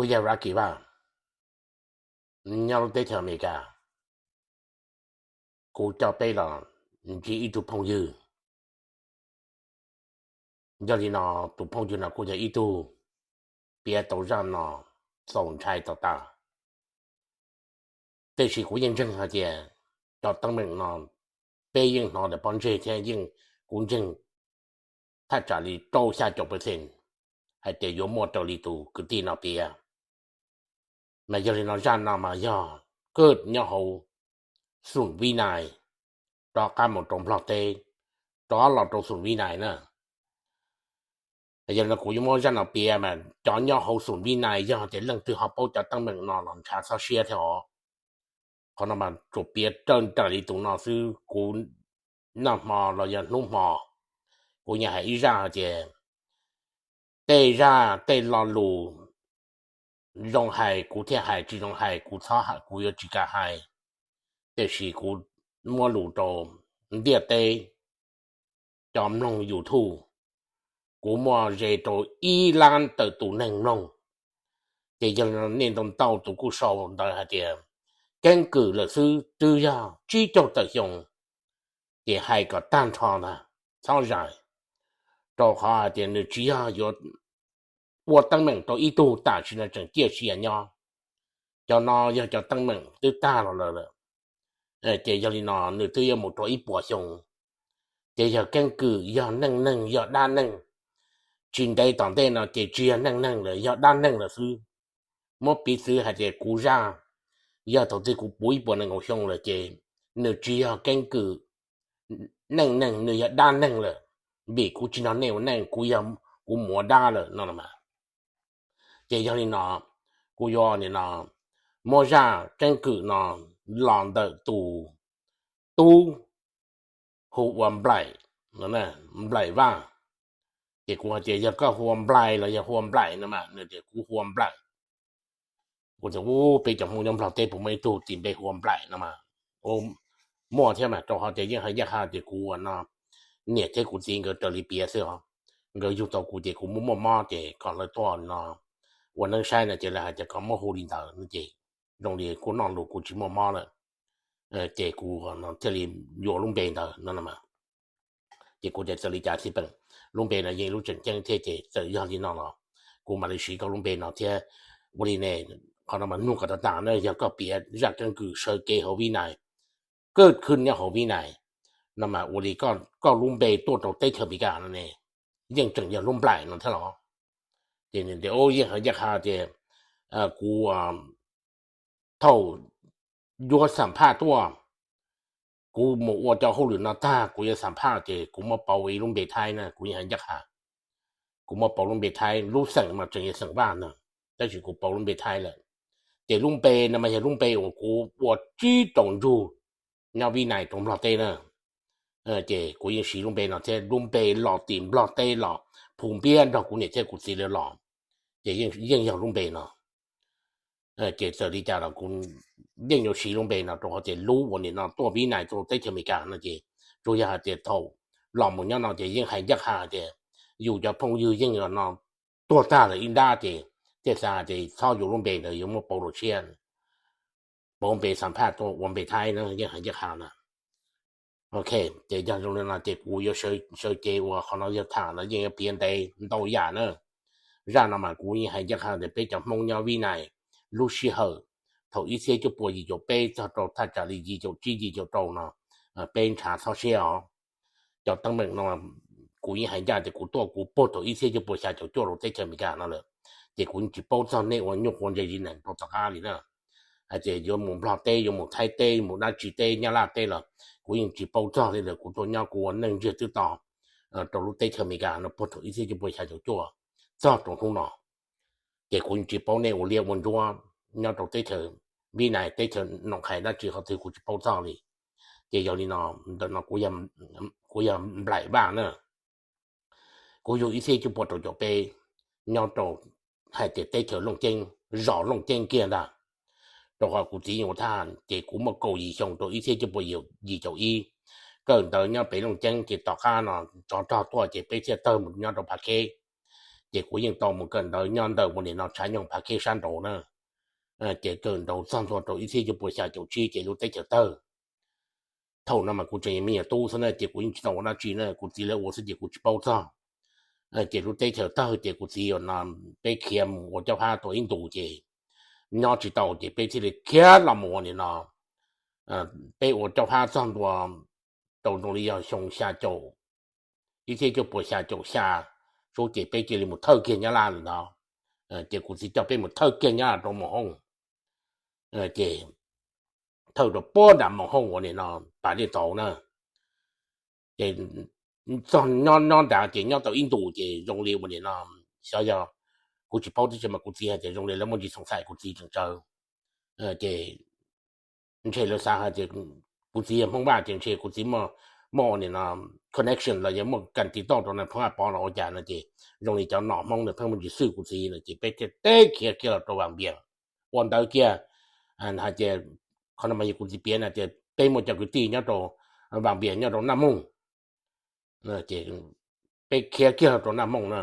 Yog Rocky Vaj nyob lub teb chaws Amelikas, kuv coj peb los ntsib ib tug phooj ywg. Yog li no, tus phooj ywg no kuj yog ib tug piav tau zaj no txaus ntshai tau tas. Tiam sis kuv yeej ntseeg hais tias cov teeb meem no peb yeej hnov ntawm pob ntseg thiab yeej, kuv ntseeg thaj tsam li rau xya caum percent hais tias yuav muaj raws li tus kwv tij no piav. Mas yog li no zaj no mas yog kawg nyob hauv Xoom Vib Nais, rov qab mus rau Nplog teb, rov los rau Xoom Vib Nais na. Yog li no kuv yuav muab zaj no piav mas cov nyob hauv Xoom Vib Nais yog tias leej twg ho paub cov teeb meem no los ntshav txhob siab thiab os. Qhov no mas tsuas piav raws nraim li tus no xwb. Kuv noj hmo los yog hnub hmo, kuv yeej hais ib zaj hais tias tej zaj tej lo lus zoo hais kuv thiaj hais, tsis zoo hais kuv txhob, kuv yuav tsis kam hais. Tiam sis kuv muab lus rau ntiaj teb cov mloog YouTube, kuv muaj ze rau ib lab tawm tus neeg mloog. Ces yog li no nej ntau ntau tus kuj sau ntawd hais tias keeb kwm lawm xwb, twb yog tsib caug tawm xyoo, ces hais kom tag nrho ntag, txhob zais, rau qhov hais tias nws tsis yog yuav ua teeb meem rau ib tug, tam sim no tseem ciaj sia nyob. Cov no yog cov teeb meem twb tag los lawm lawm. Ces yog li no nws twb yuav mus rau ib puas xyoo. Ces yog keeb kwm, yog neej neeg, yog dab neeg, tsis ntev tom ntej no ces tsis yog neej neeg lawm, yog dab neeg lawm xwb. Muab piv txwv hais tias kuv zaj, yog thaum twg kuv puv ib puas nees nkaum xyoo lawm ces nws tsis yog keeb kwm neej neeg, nws yog dab neeg lawm, vim kuv tsis nrog nej ua neej, kuv yog, kuv mus ua dab lawm no mas. Ces yog li no kuv yuav nim no muab zaj keeb kwm no los ntawm tus tub hu ua Nplaim, Nplaim Vaj. Ces kuv hais tias yog koj hu ua Nplaim los yog hu ua Nplaim no mas, nws tias kuv hu ua Nplaim. Kuv tias ub, peb cov Hmoob nyob Nplog teb puas muaj ib tug tis npe hu ua Nplaim no mas. Muaj thiab mas, rau qhov tias yeej hais ncaj qha tias kuv ua no, niam thiab kuv txiv nkawd raws li piav xwb os. Nkawd yug tau kuv ces kuv muaj muaj mob ces kom lawv tuaj no ua neeb saib no ces lawv hais tias kom muab hu li ntawd no ces zoo li kuj noj lus kuv tsis muaj mob lawm. Ces kuv thiaj li yuav lub npe ntawd no. Ces kuv tias txawm li cas xij peem, lub npe no yeej lub tseem ceeb thiab ces txawm yog li no los kuv mam li siv koj lub npe no thiab. Ua li ne, qhov no mas nug kom tag tas na, yog koj piav zaj keeb kwm sawv kev hauv Vib Nais, kawg khwb nyob hauv Vib Nais no mas ua li koj lub npe tuaj rau teb chaws Amelikas no ne, yeej tseem yog lub Nplaim no thiab los? Ces nws tias yeej hais ncaj qha tias kuv thaum yuav xam phaj tuaj, kuv mus ua cov hauj lwm no tag kuv yuav xam phaj ces kuv muab pauv ib lub npe Thaib na, kuv yeej hais ncaj qha. Kuv muab pauv lub npe Thaib, lub xeem mas tseem yog xeem Vaj no, tab sis kuv pauv lub npe Thaib lawm. Ces lub npe no mas yog lub npe uas kuv ua tsib rau ntsug nyob Vib Nais rau Nplog teb na. Ces kuv yeej siv lub npe no thiab, lub npe los tim Nplog teb los phu npiab nrog kuv niam thiab kuv txiv lawv los, ces yeej yog lub npe no. Ces txawm li cas los kuv yeej yuav siv lub npe no rau qhov tias lub uas nim no tuaj Vib Nais tuaj teb chaws Amelikas no ces tsuas yog hais tias thaum los mus nyob no ces yeej hais ncaj qha hais tias yus cov phooj ywg yeej no tuag tag lawm ib nrab ces thiaj xav tias txhob yuav lub npe ntawd, yuav muab pauv rau tshiab, pauv npe xam phaj tuaj ua npe Thaib na, yeej hais ncaj qha na. Ok, ces yog zoo li no ces kuv yuav sawv cev ua qhov no yog tham no yeej yuav piav ntev ntau yam na. Zaj no mas kuv yeej hais ncaj qha tias peb cov Hmoob nyob Vib Nais lub sij hawm thaum ib txhiab cuaj puas yim caum peb txog rau thaj tsam li yim caum tsib yim caum rau no, peb ntshav txhob siab os. Cov teeb meem no kuv yeej hais ncaj tias kuv tuaj kuv puag thaum ib txhiab cuaj puas xya caum cuaj rau teb chaws Amelikas no lawm, ces kuv yeej tsis paub txog nej ua nyuj qhuav ntse zis nees rau tom qab li na. Hais tias yuav mus Nplog teb, yuav mus Thaib teb, mus dab tsi teb, Nyab Laj teb los kuv yeej tsis paub txog li lawm. Kuv tuaj nyob kuv ua neej ntsiag twb to rau lub teb chaws Amelikas no puag thaum ib txhiab cuaj puas xya caum cuaj txog rau hnub no, ces kuv yeej tsis paub nej ua liab ua ntsuab nyob rau teb chaws Vib Nais, teb chaws Noom Qhais dab tsi qhov twg kuv tsis paub txog li. Ces yog li no, ntawm no kuv yog Nplaim Vaj na. Kuv yug ib txhiab cuaj puas rau caum peb, nyob rau hais tias teb chaws Looj Ceeb, zos Looj Ceeb kiag ntag. Rau qhov kuv txiv yeej ua thaj ces kuv muaj kaum yim xyoo rau ib txhiab cuaj puas yim caum ib, kawm ntawv nyob pem Looj Ceeb ces tom qab no tsov rog tuaj ces peb thiaj tawg mus nyob rau Phav Kheb. Ces kuv yeej tau mus kawm ntawv nyob ntawm ua nim no tshav nyoog Phav Khej sab nraud na. Ces kawm nraud txog ntua rau ib txhiab cuaj puas xya caum tsib ces lub teb chaws tawg. Thaum no mas kuv tseem me nyuam tub xwb na ces kuv yeej tsis tau ua dab tsi na, kuv txiv lawv ua xwb ces kuv tsis paub txog. Ces lub teb chaws tawg ces kuv txiv ua no, peb khiav mus ua cov phab tau ib ntus ces nyob tsis tau ces peb thiaj li khiav los mus ua nim no, peb ua cov phab txog ntua rau zoo li yog xyoo xya caum, ib txhiab cuaj puas xya caum xya sub ces peb cia li mus thawj kiag Nyab Laj lawm ntawd. Ces kuv txiv coj peb mus thawj kiag Nyab Laj rau Moos Hooj, ces thawj rau puag nram Moos Hooj ua nim no pas dej tauv na. Ces txog nyob nyob nrad ces nyob tau ib ntus ces zoo li ua nim no, xyov yog, kuv tsis paub tab sis mas kuv txiv hais tias zoo li lawv muaj ntsis xoom xaim kuv txiv tseem tsawv. Ces ntshe lawv xav hais tias kuv txiv yog Hmoob Vaj ces ntshe kuv txiv muaj ua nim no connection los yog muaj kas tiv toj rau Nais Phoo Vaj Pov los ua cas no ces zoo li cov nom Hmoob no pheej muaj ntsis xwj kuv txiv no ces peb thiaj teb khiav kiag los rau Vam Npias ua ntawv kiag. Hais tias qhov no mas yog kuv txiv piav na tias peb muaj cov kwv tij nyob rau Vam Npias nyob rau Naj Mooj. Peb khiav kiag los rau Naj Mooj na.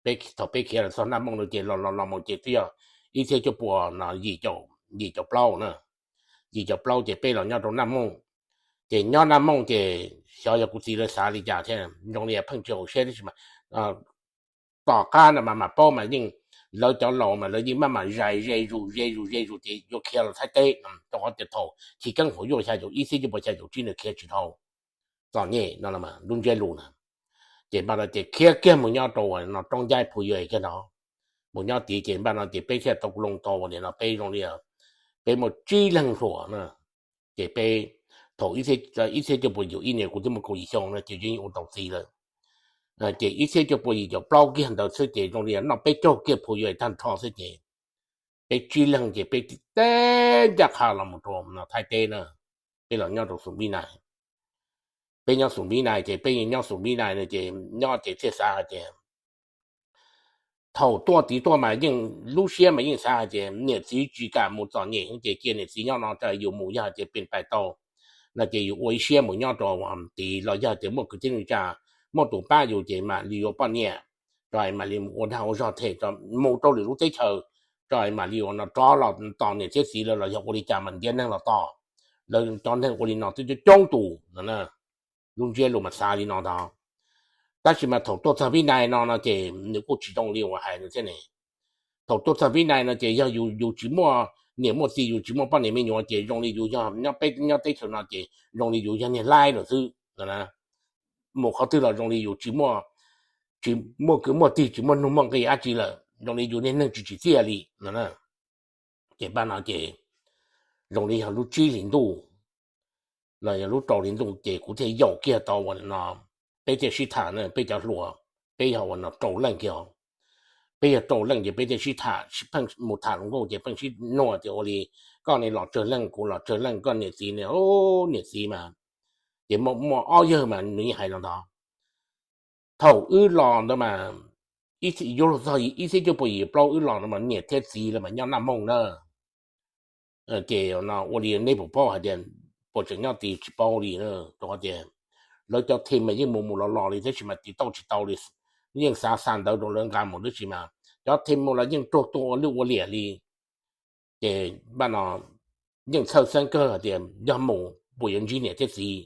Peb thaum peb khiav los txog Naj Mooj no ces los los los mus ces twb yog ib txhiab cuaj puas no yim caum, yim caum plaub na. Yim caum plaub ces peb los nyob rau Naj Mooj. Ces nyob Naj Mooj ces xyov yog kuv txiv lawv xav li cas thiab zoo li pheej tsis haum siab tab sis mas tom qab no mas mam paub mas yeej lawv cov laus mas lawv yeej maj mam zais ze zus ze zus ze zus ces yuav khiav los Thaib teb rau qhov tias thaum chiv keeb huam yuaj xya caum ib txhiab cuaj puas xya caum tsib nws khiav tsis dhau txom nyem no lub ntsiab lus na. Ces npaj no ces khiav kiag mus nyob rau no Roob Ncaib Phu Yues kiag no, mus nyob tid ces npaj no ces peb thiaj tau loo tau ua nim no peb zoo li peb muaj tsib leeg hluas na. Ces peb thaum ib txhiab cuaj puas yim ib niam kuv twb muaj kaum yim xyoo no ces yeej ua tau txiv lawm. Ces ib txhiab cuaj puas yim caum plaub kiag ntawd xwb ces zoo li noj peb caug kiag Phu Yues tag nrho xwb ces peb tsib leeg ces peb tib teb ncaj qha los mus rau Thaib teb na. Peb los nyob rau Xoom Vib Nais. Peb nyob Xoom Vib Nais ces peb yeej nyob Xoom Vib Nais no ces nyob ces thiaj xav hais tias thaum tuaj tid tuaj mas yeej lub siab mas yeej xav hais tias niam txiv tsis kam mus txom nyem ces cia niam txiv nyob no tso yus mus yog hais tias pes pais tau no ces yus ua ib siab mus nyob rau tid los yog tias muaj kwv tij neej tsa muaj tus pab yus ces mam li yuav poj niam tso mam li mus ua dag ua zog them mus rau lwm lub teb chaws tso mam li ua no rov los tos niam thiab txiv lawv los yog ua li cas mas ntiav neeg los tos. Lawv cov neeg ua li no twb coob coob tus no. Lub ntsiab lus mas xav li no ntag. Tab sis mas thaum tuaj txog Vib Nais no no ces nws kuj tsis zoo li uas hais no thiab ne. Thaum tuaj txog Vib Nais no ces yog yus tsis muaj niam muaj txiv yus tsis muaj poj niam me nyuam ces zoo li yus yog nyob peb nyob teb chaws no ces zoo li yus yog niag laib lawm xwb. Mus qhov twg los zoo li yus tsis muaj, tsis muaj kwv muaj tij tsis muaj nug muaj nqi dab tsi lawm zoo li yus niag neeg tsis tsim txiaj li no. Ces npaj no ces zoo li yog lub tsib hlis ntuj los yog lub rau hli ntuj ces kuv thiaj yaum kiag tau uas no, peb thiaj sib tham na peb cov hluas, peb yog uas no rau leej kiag. Peb yog rau leej ces peb thiaj sib tham pheej mus tham hluas nkauj ces pheej sib nug tias ua li koj ne los tsawg leej kuv los tsawg leej koj niam txiv ne, niam txiv mas ces muaj ob yawg mas nws yeej hais no ntag. Thaum wb los ntawd mas yuav luag txog ib txhiab cuaj puas yim plaub wb los no mas niam thiab txiv lawv mas nyob Naj Mooj na. Ces no ua li neb puas paub hais tias puas tseem nyob tid tsis paub li na, rau qhov tias lawv cov them mas yeej mus mus los los li tab sis mas tiv tauj tsis tau li, yeej xav xa ntawv rau lawv nqa mus tab sis mas cov them mus los yeej raug tua ua lwj ua liam li. Ces npaj no yeej txhawj xeeb kawg hais tias yog mus puas yuav ntsib niam thiab txiv.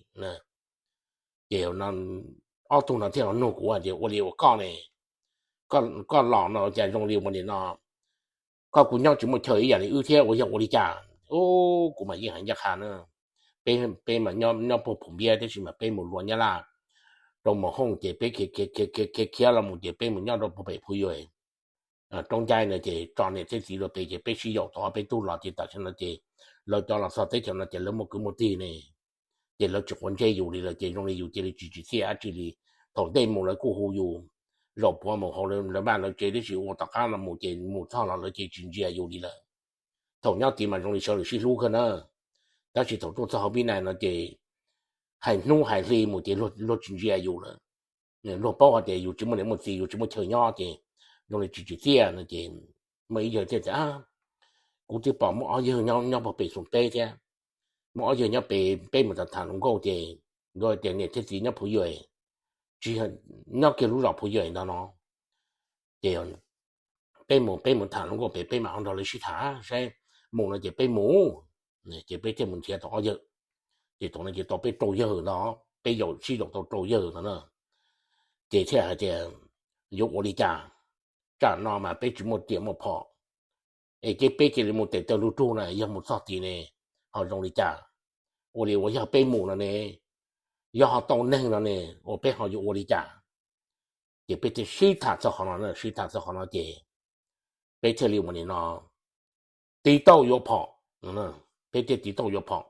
Ces ob tug no thiaj los nug kuv hais tias ua li uas koj ne, koj los no cas zoo li ua li no, koj kuj nyob tsis muaj chaw ib yam li wb thiab ua yog ua li cas. Kuv mas yeej hais ncaj qha na, peb mas nyob puag Phum Npiab tab sis mas peb mus luas Nyab Laj rau Moos Hooj ces peb khiav khiav los mus ces peb mus nyob rau puag pem Phu Yues, Roob Ncaib no ces tso niam thiab txiv rau pem ces peb sib yaum tau ob peb tug los ces tam sim no ces lawv cov los txog teb chaws no ces lawv muaj kwv muaj tij ne, ces lawv tsis quav ntsej yus li lawm ces zoo li yus cia li tsis tsim txiaj dab tsi li. Thaum ntej mus lawv kuj hu yus, zaum puav mus hauv lawv vaj lawv tsev tab sis ua tom qab no mus ces mus txog los lawv ces tsis ntsia yus li lawm. Thaum nyob tid mas zoo li sawv daws sib hlub kawg na, tab sis thaum tuaj txog hauv Vib Nais no ces hais hnub hais hli mus ces luag tsis ntsia yus lawm. Luag paub hais tias yus tsis muaj niam muaj txiv yus tsis muaj chaw nyob ces zoo li tsis tsim txiaj no ces muaj ib yawg thiaj tias, kuv twb pom muaj ob yawg nyob puag pem Xoom teb thiab, muaj ob yawg nyob pem peb mus tham tham hluas nkauj ces nkawd tias niam thiab txiv nyob Phu Yues, tsis, nyob kiag lub zos Phu Yues ntawd no. Ces peb mus, peb mus tham hluas nkauj pem, peb mam ho nrog lawv sib tham saib, mus no ces peb mus. Ces peb thiaj mus nrhiav tau ob yawg. Ces thaum no ces tau peb rau yawg ntag, peb yaum sib yaum tau rau yawg ntag na. Ces thiaj hais tias yuav ua li cas, tsam no mas peb tsis muaj riam muaj phom, es ces peb cia li mus tes taw lug rug na, yog mus txog tid ne ho zoo li cas? Ua li uas yog peb mus no ne, yog ho tau neeg no ne, uas peb ho yuav ua li cas? Ces peb thiaj sib tham txog qhov no, sib tham txog qhov no ces peb thiaj li ua li no, tiv tauj yuav phom. Peb thiaj tiv tauj yuav phom.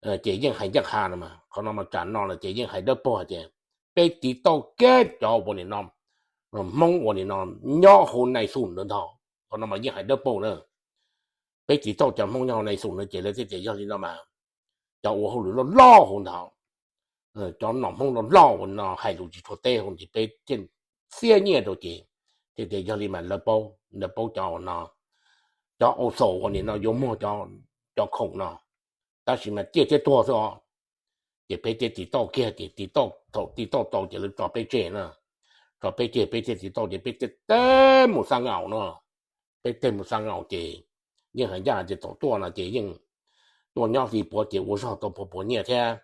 Ces yeej hais ncaj qha no, qhov no mas tsam no lawm ces yeej hais dawb paug hais tias peb tiv tauj kiag cov ua li no, Hmoob ua li no nyob hauv Nais Xus ntawd ntag. Qhov no mas yeej hais dawb paug na. Peb tiv tauj cov Hmoob nyob hauv Nais Xus ntawd ces lawv thiaj tias yog li no mas cov ua hauj lwm loj loj hauv ntawd, cov nom Hmoob loj loj ua li no hais lus tsis tshua teb hauv ces peb thiaj txiab nyiaj rau ces thiaj tias yog li mas lawv paub, lawv paub cov no, cov au xaus ua li no yuav muag cov khoom no, tab sis mas ciaj thiab tuag xwb os. Ces peb thiaj tiv tauj kiag ces tiv tauj, thaum tiv tauj tau ces lawv tso peb tseg na, tso peb tseg peb thiaj tiv tauj ces peb thiaj teb mus Xab Ngaum no. Peb teb mus Xab Ngaum ces yeej hais ncaj tias thaum tuaj no ces yeej tuaj nyob hli puav ces ua zog tau puas puas nyiaj thiab,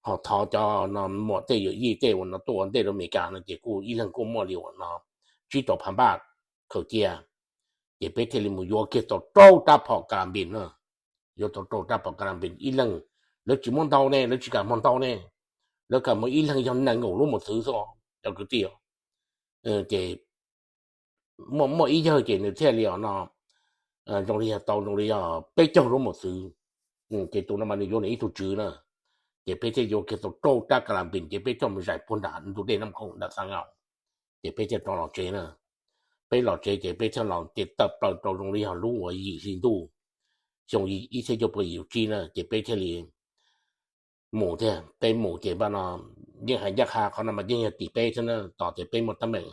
ho thov cov no muam tej yawm yij tej uas no tuaj ua ntej rau Amelikas no ces kuj ib leeg kuj muaj li uas no tsib rau phav npaj khaws cia. Ces peb thiaj li mus yuav kiag tau rau rab phom Kalambis na, yuav tau rau rab phom Kalambis ib leeg, lawv tsis muab ntau ne, lawv tsis kam muab ntau ne, lawv kam muab ib leeg yog nees nkaum lub mos txwv xwb cov kwv tij. Ces muaj, muaj ib yawg ces nws thiaj li os no zoo li yog tau zoo li yog peb caug lub mos txwv. Ces tus no mas nws yuav nws ib tug tswv na. Ces peb thiaj yuav kiag tau rau rab Kalambis ces peb coj mus zais puag nram ntug dej Naj Khoom nram Xab Ngaum. Ces peb thiaj rov los tsev na. Peb los tsev ces peb thiaj los ces tawm plaws rau zoo li yog lub uas yim hli ntuj, xyoo ib txhiab cuaj pua yim tsib na ces peb thiaj li mus thiab. Peb mus ces npaj no yeej hais ncaj qha qhov no mas yeej yog tim peb thiab na, tos tias peb muaj teeb meem.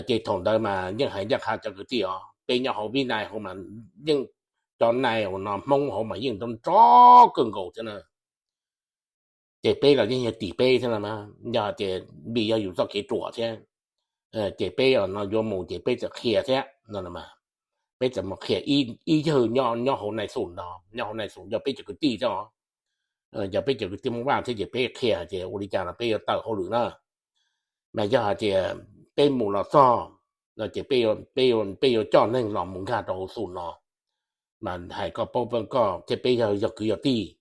Ces thaum ntawd mas yeej hais ncaj qha cov kwv tij os, peb nyob hauv Vib Nais hauv mas yeej cov nais uas no Hmoob hauv mas yeej nrov nrov kawg nkaus thiab na. Ces peb los yeej yog tim peb thiab no, yog tias vim yog yus txoj kev ruam thiab, ces peb no yuav mus ces peb txawm qhia thiab no, peb txawm mus qhia ib yawg nyob hauv Nais Xus no, nyob hauv Nais Xus yog peb cov kwv tij thiab, yog peb cov kwv tij Hmoob Vaj thiab ces peb qhia hais tias ua li cas los peb yuav tawm hauj lwm na, mas yog hais tias peb mus los txog no ces peb yuav coj neeg los mus nkag rau hauv Xus no, mas hais koj paub koj thiab peb yog, yog kwv yog tij,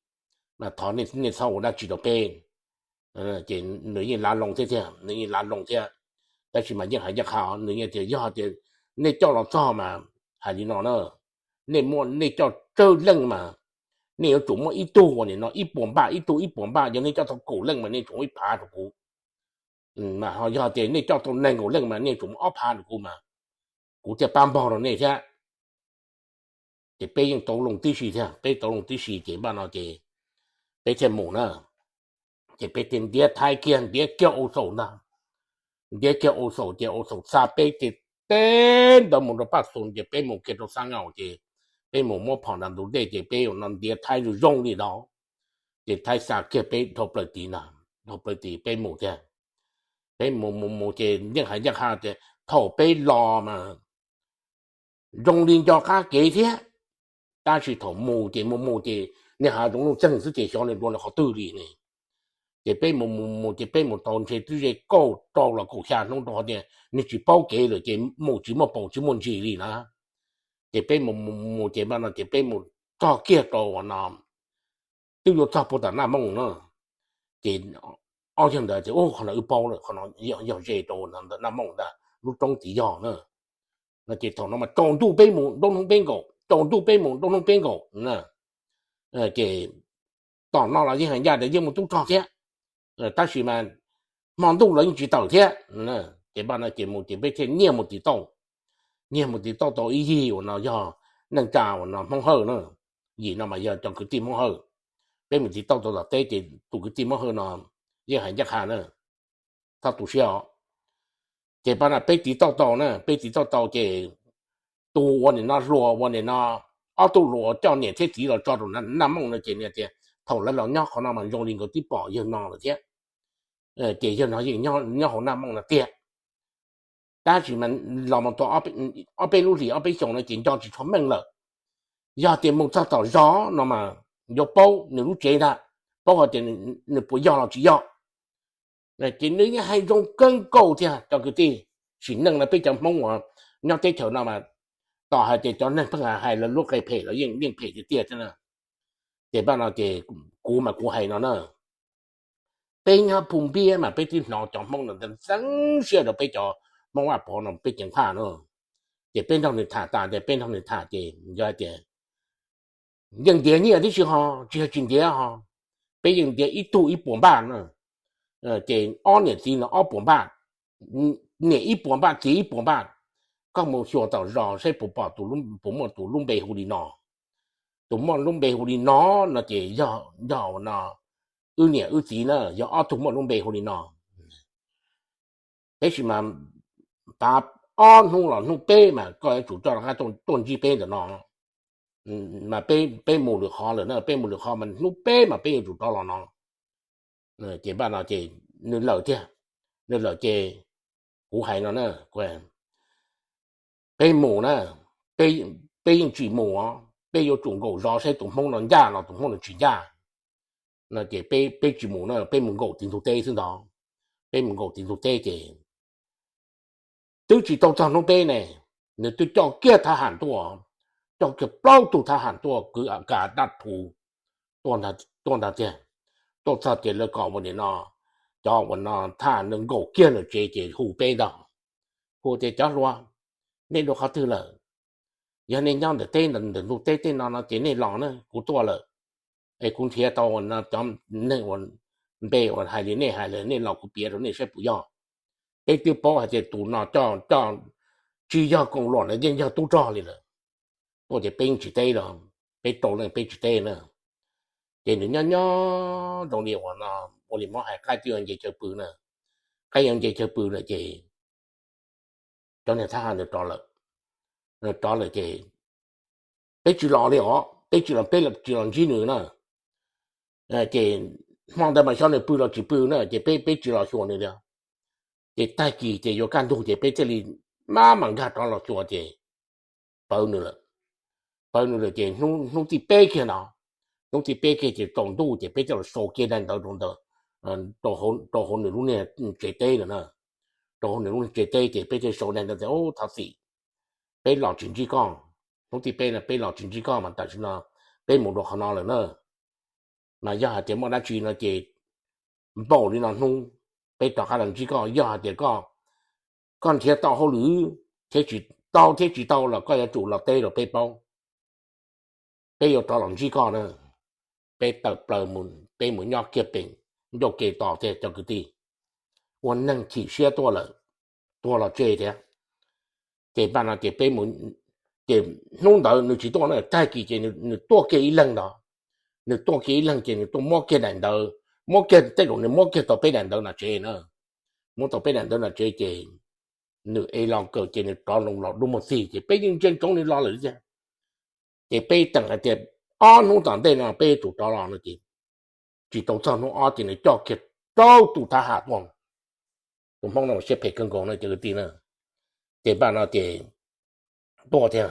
mas thov nej txhob ua dab tsi rau peb. Ces nws yeej lav loo thiab tiag, nws yeej lav loo thiab. Tab sis mas yeej hais ncaj qha, nws yeej tias yog tias nej coj los txog mas hais li no na, nej muaj, nej coj tsawg leej mas nej yuav tsum muaj ib tug uas nim no ib puas npaj, ib tug ib puas npaj, yog nej coj tau kaum leej mas nej tsum muaj ib phav rau kuv, mas ho yog tias nej coj tau nees nkaum leej mas nej tsum muaj ob phav rau kuv mas kuv thiaj pab npog rau nej thiab. Ces peb yeej tau loo tib si thiab, peb tau loo tib si ces npaj no ces peb thiaj mus na. Ces peb thiaj ntiav Thaib kiag, ntiav kiag Au Xaum ntag, ntiav kiag Au Xaum ces Au Xaum xa peb ces teb ntawd mus rau Paj Xus ces peb mus kiag rau Xab Ngaum ces peb mus muab phom nram ntug dej ces peb ua no ntiav Thaib zoo zoo li no, ces Thaib xa kiag peb dhau plaws tid na, dhau plaws tid peb mus thiab. Peb mus mus mus ces yeej hais ncaj qha tias thaum peb los mas zoo li nco qab kev thiab, tab sis thaum mus ces mus mus ces niag hav zoov nuj txeeg xwb ces xyov nws dua nws qhov twg li ne. Ces peb mus mus mus ces peb mus tau ntshe twb ze kaum rau los kaum xya hnub rau qhov tias nws tsis paub kev lawm ces mus tsis muaj paus tsis muaj ntsis li na. Ces peb mus mus mus ces npaj no ces peb mus txog kiag rau uas no twb yuav txog puag tom Naj Mooj na. Ces ob yawg ntawd tias ub, qhov no wb paub lawm, qhov no yog ze rau ntawm Naj Mooj ntag, lub roob tid yog na. No ces thaum no mas tsaus ntuj peb mus nruab hnub peb nkaum, tsaus ntuj peb mus nruab hnub peb nkaum na. Ces tom no los yeej hais ncaj tias yeej muaj tub rog thiab, tab sis mas hmo ntuj los yeej tsis tawm thiab. Ces npaj no ces mus ces peb thiaj nyiag mus tiv tauj, nyiag mus tiv tauj tau ib yig uas no yog neej tsa uas no Hmoob Hawj na, yim no mas yog cov kwv tij Hmoob Hawj. Peb mus tiv tauj tau tom teb ces tus kwv tij Hmoob Hawj no yeej hais ncaj qha na, txhob tu siab os. Ces npaj no peb tiv tauj tau na, peb tiv tauj tau ces tus ua nim no hluas ua nim no, ob tug hluas uas coj niam thiab txiv los tso rau Naj Mooj no ces nws tias thaum lawv los nyob qhov no mas zoo li nkawd twb pom yawg no lawm thiab, ces yawg no yeej nyob hauv Naj Mooj no tiag. Tab sis mas los mus tau ob peb lub hlis ob peb xyoos no ces nco tsis tshua meej lawm. Yog tias mus txog tom zos no mas yuav paub nws lub tsev ntag, paub hais tias nws puas yog los tsis yog. Ces nws yeej hais zoo kawg nkaus thiab cov kwv tij. Sim neej no peb cov Hmoob uas nyob teb chaws no mas tos hais tias cov neeg pheej hais lawv lub qe phem los yeej phem tiag tiag thiab na. Ces npaj no ces kuv mas kuv hais no na, peb nyob Phu Npiab mas peb twb hnov cov Hmoob ntawd ntxeev siab rau peb cov Hmoob Vaj Pov no peb ceev faj na. Ces peb nrog nws tham tas ces peb nrog nws tham ces yog hais tias yeej ntiav nyiaj tib si ho tsis yog tsis ntiav ho, peb yeej ntiav ib tug ib puas npaj na. Ces ob niam txiv no ob puas npaj, niam ib puas npaj txiv ib puas npaj. Koj mus xyuas tom zos saib puas pom, puas muaj tus lub npe hu li no. Tus muaj lub npe hu li no no ces yog no, wb niam wb txiv na yog ob tug muaj lub npe hu li no. Tab sis mas tav ob hnub los hnub peb mas koj yuav tsum coj rov qab tuaj ntsib peb ntawm no. Mas peb mus lwm qhov lawm na, peb mus lwm qhov mas hnub peb mas peb yuav tsum rov los no. Ces npaj no ces nws lawm thiab, nws lawm ces kuv hais no na, peb mus na, peb yeej tsis mus, peb yuav tsum nkaum zov saib tus Hmoob no ncaj los tus Hmoob no tsis ncaj. No ces peb tsis mus na, peb mus nkaum tim ntug teb xwb ntag. Peb mus nkaum tim ntug teb ces twb tsis tau txog hnub peb ne, nws twb coj kiag thab ham tuaj, coj kiag plaub tug thab ham tuaj kwv kas dab thu tuaj ntag tiag. Tuaj txog ces lawv kom ua li no, cov ua no thab nws nkaum kiag nws tsev ces hu peb ntag, hu tias cov hluas, nej dua qhov twg lawm? Yog nej nyob ntawm teb ntawm ntug teb tej no no ces nej los na, kuv tuaj lawm. Es kuv nrhiav tau cov neeg uas npe uas hais li nej hais lawm, nej los kuv piav rau nej saib puas yog. Peb twb paub hais tias tus no coj coj tsis yog koom luam na, yeej yog tub rog li lawm. Tuaj ces peb tsis teb los, peb rau leej peb tsis teb na. Ces nws nyob nyob zoo li uas no, ua li muab hais qaib twb yuav nce chaw pw na, qaib yuav nce chaw pw lawm ces cov niag thab ham nws rov lawm, rov lawm ces peb tsis los li os, peb tsis los, peb tsis los ntsib nws na. Ces hmo ntawd mas xyov nws pw los tsis pw na ces peb peb tsis los xyuas nws li. Ces tag kis ces yuav kaj ntug ces peb thiaj li maj mam nkag rov los xyuas ces pawv nws lawm. Pawv nws lawm ces hnub thib peb kiag no, hnub thib peb kiag ces tsaus ntuj ces peb thiaj los sau kiag daim ntawv rau ntawd, rau hauv nws lub niag tsev teb na, rau hauv nws lub niag tsev teb ces peb thiaj sau daim ntawv tias, Thov txim, peb los tsis ntsib koj. Hnub thib peb no peb los tsis ntsib koj mas tam sim no peb mus dua qhov no lawm na. Mas yog hais tias muaj dab tsi no ces npaum li no hnub peb rov qab los ntsib koj. Yog hais tias koj, koj nrhiav tau hauj lwm thiab tsis tau, thiab tsis tau los koj yuav tsum los teb rau peb paub, peb yuav rov los ntsib koj na. Peb tawm plaws, peb mus nyob kiag pem ncauj ke tos thiab cov kwv tij. Ua neeg chim siab tuaj lawm, tuag los tseg thiab. Ces npaj no ces peb mus, ces hnub ntawd nws tsis tuaj na, tag kis ces nws tuaj kiag ib leeg ntag. Nws tuaj kiag ib leeg ces nws tuaj muab kiag daim ntawv, muab kiag tej zaum nws muab kiag tau peb daim ntawv nram tsev na. Muab tau peb daim ntawv nram tsev ces nws ev los kawm ces nws rov los dua muag txig ces peb yeej ntsia ntsoov nws los lawm thiab. Ces peb teem hais tias ob hnub tom ntej no peb yuav tsum rov los no ces tsis tau txog hnub ob ces nws coj kiag rau tus thab ham tuaj. Tus Hmoob no siab phem kawg nkaus na cov kwv tij na. Ces npaj no ces tuaj thiab,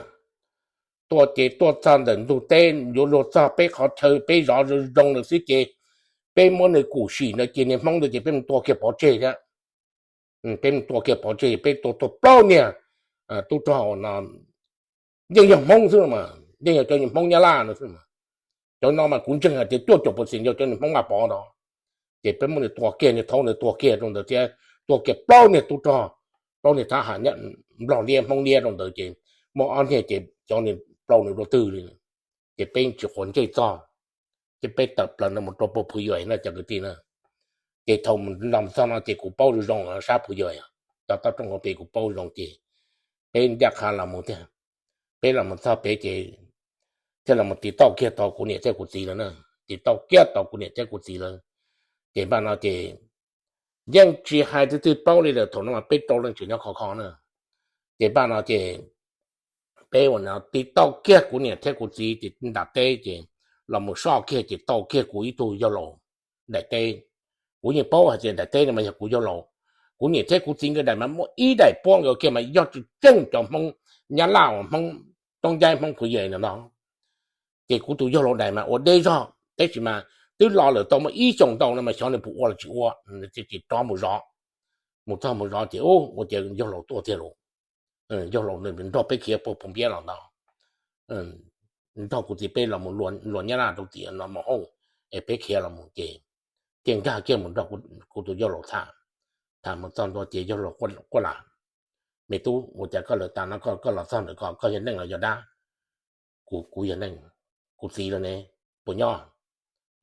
tuaj ces tuaj txog ntawm ntug teb yuav luag txog peb qhov chaw peb zov zoo lawm xwb ces peb muab nws kum sim no ces niag Hmoob ntawd ces peb mus tua kiag pov tseg thiab. Peb mus tua kiag pov tseg, peb tua tuag plaub niag tub rog no, yeej yog Hmoob xwb no mas, yeej yog cov niag Hmoob Nyab Laj no xwb. Cov no mas kuv ntseeg hais tias cuaj caum pua xees yog cov niag Hmoob Vaj Pov no. Ces peb muab nws tua kiag, niag thaub ntawd tua kiag rau ntawd thiab, tua kiag plaub niag tub rog, plaub niag thab ham Nplog liab Hmoob liab rau ntawd ces muaj ob niag ces cov niag plaub nws dua twg li. Ces peb tsis quav ntsej txog, ces peb tawm plaws no mus rau puag Phu Yuam na cov kwv tij na. Ces thaum los txog no ces kuv paub zoo zoo sab Phu Yuam, cov toj roob hauv pes kuv paub zoo ces peb ncaj qha los mus thiab. Peb los mus txog pem ces thiaj los mus tiv tauj kiag tau kuv niam thiab kuv txiv lawm na, tiv tauj kiag tau kuv niam thiab kuv txiv lawm. Ces npaj no ces yeej tsis hais twb twb paub li lawm, thaum no mas peb rau leej tseem nyob khov kho na. Ces npaj no ces peb ua no tiv tauj kiag kuv niam thiab kuv txiv ces nram teb ces los mus soj kiag ces tau kiag kuv ib tug yawg laus daim teb. Kuv yeej paub hais tias daim teb no mas yog kuv yawg laus, Kuv niam thiab kuv txiv nkawd daim mas muaj ib daim puab nkawd kiag mas yog tsis tseeb cov Hmoob Nyab Laj, Hmoob Toob Ncaib, Hmoob Phuv Yem no no. Ces kuv tus yawg laus daim mas ua deb zog tab sis mas twb los lawm tau muaj ib xyoos ntau no mas xyov nws puas ua los tsis ua, ces rov mus zov. Mus txog mus zov ces ua cas yawg laus tuaj tiag lauj. Yawg laus nws nrog peb khiav puag Phoo Npiab los ntawd, nrog kuv txiv peb los mus luas Nyab Laj rau tim no mus hauj, es peb khiav los mus ces thiaj nkag kiag mus nrog kuv tus yawg laus tham, tham mus txog ntua ces yawg laus quaj las, me tub, ua cas koj lawv tas no koj los txog ntawm ko koj yog neeg los yog dab? Kuv, kuv yog neeg. Kuv txiv lawv ne, puas nyob?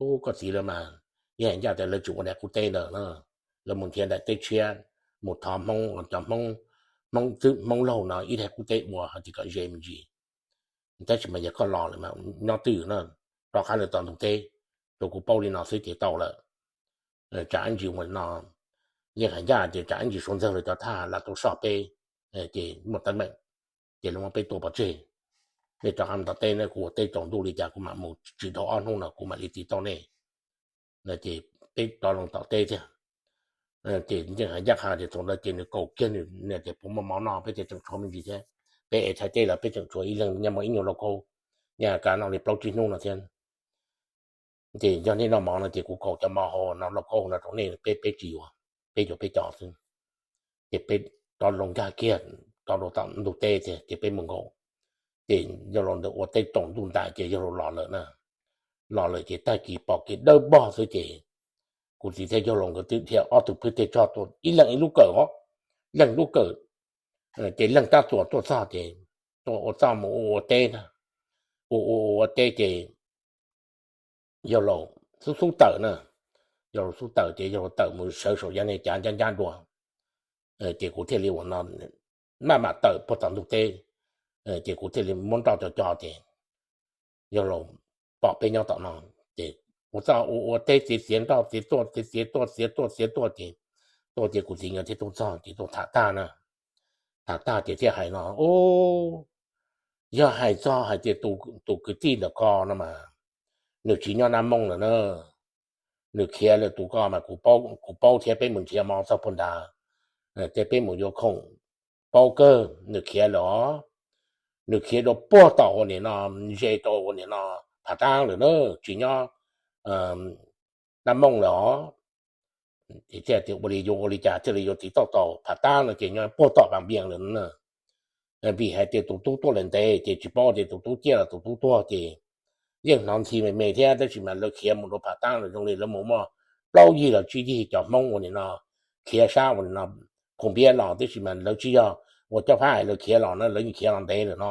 Ub, koj txiv lawv mas yeej hais ncaj tias lawv tsis ua daim qub teb ntawd na, lawv mus nrhiav daim teb tshiab, mus thov Hmoob, cov Hmoob, Hmoob Laug no ib daim qub teb ua hais tias kom ze me ntsis. Tab sis mas yog koj los lawm mas nyob twj ywm na, rov qab lawm tom ntug teb, rau kuv paub li no xwb ces tau lawm. Tsam ib ntsis ua no, yeej hais ncaj tias tsam ib ntsis Suav ntxawg lawv cov thaj lam tuaj soj peb, ces muaj teeb meem, ces lawv muab peb tua pov tseg. Nej rov qab tom teb na, kuv ua teb tsaus ntuj li cas kuv mam mus, tsis dhau ob hnub no kuv mam li tiv tauj nej. Ces peb rov loo tom teb thiab. Ces yeej hais ncaj qha tias thaum ntawd ces nws kaus kiag nws tias puas muaj mov noj, peb tias tseem tshuav me ntsis thiab, peb ev thaij teb los peb tseem tshuav ib leeg nyob muaj ib nyuag lauj kaub, nyob kav noj li plaub tsib hnub no thiab. Ces yog nej noj mov no ces kuv kaus cov mov hauv no lauj kaub no rau nej, peb, peb tsis yuav, peb yuav peb cov xwb. Ces peb rov loo nkag kiag rov rau tom ntug teb thiab ces peb mus nkaum. Ces yawg laus ntawd ua teb tsaus ntuj ntais ces yawg laus los lawm na. Los lawm ces tag kis pom kev dawb vog xwb ces kuv txiv thiab yawg laus nkawd twb dhia ob tug phwj tej tsog tuaj ib leeg ib lub kawm os, leeg lub kawm. Ces leeg tab txuas tuaj txog ces tuaj ua txoj mus ua ua teb na, ua ua ua teb ces yawg laus xub xub tawm na, yawg laus xub tawm ces yawg laus tawm mus sawv saum yaj niag cav ncab ncab dua. Ces kuv thiaj li ua no, maj mam tawm puag tom ntug teb, ces kuv thiaj li muab nroj co co ces yawg laus pom peb nyob tom no, ces ua txoj ua ua teb txiav txiav nroj txiav tuaj txiav txiav tuaj txiav tuaj txiav tuaj ces tuaj ces kuv txiv nkawd thiaj tuaj txog ces tuaj tham tag na. Tham tag ces thiaj hais no, ub, yog hais txog hais tias tus kwv tij ntawm ko no mas nws tsis nyob Naj Mooj lawm na, nws khiav lawm tus ko mas kuv paub thiab, peb mus nrhiav mov txog puag nrad, ces peb mus yuav khoom paub kawg nws khiav lawm os. Nws khiav rau puag tom ua nim no, ze rau ua nim no Phav Taab lawm na, tsis nyob Naj Mooj lawm os. Thiaj tias ua li yuav ua li cas thiaj li yuav tiv tauj tau, Phav Taab no ces nyob puag tom Vaas Vias lawm na. Vim hais tias tus tub tuaj lawm ntev ces tsis paub tias tus tub ciaj los tus tub tuag ces yeej hnov ntxhi me me thiab, tab sis mas lawv khiav mus rau Phav Taab lawm zoo li lawv mus muaj plaub yig los tsib yig cov Hmoob ua nim no khiav sab ua nim no Khoom Npiab los, tab sis mas lawv tsis yog ua cob phab hais lawv khiav los na, lawv yeej khiav los ntev lawm no.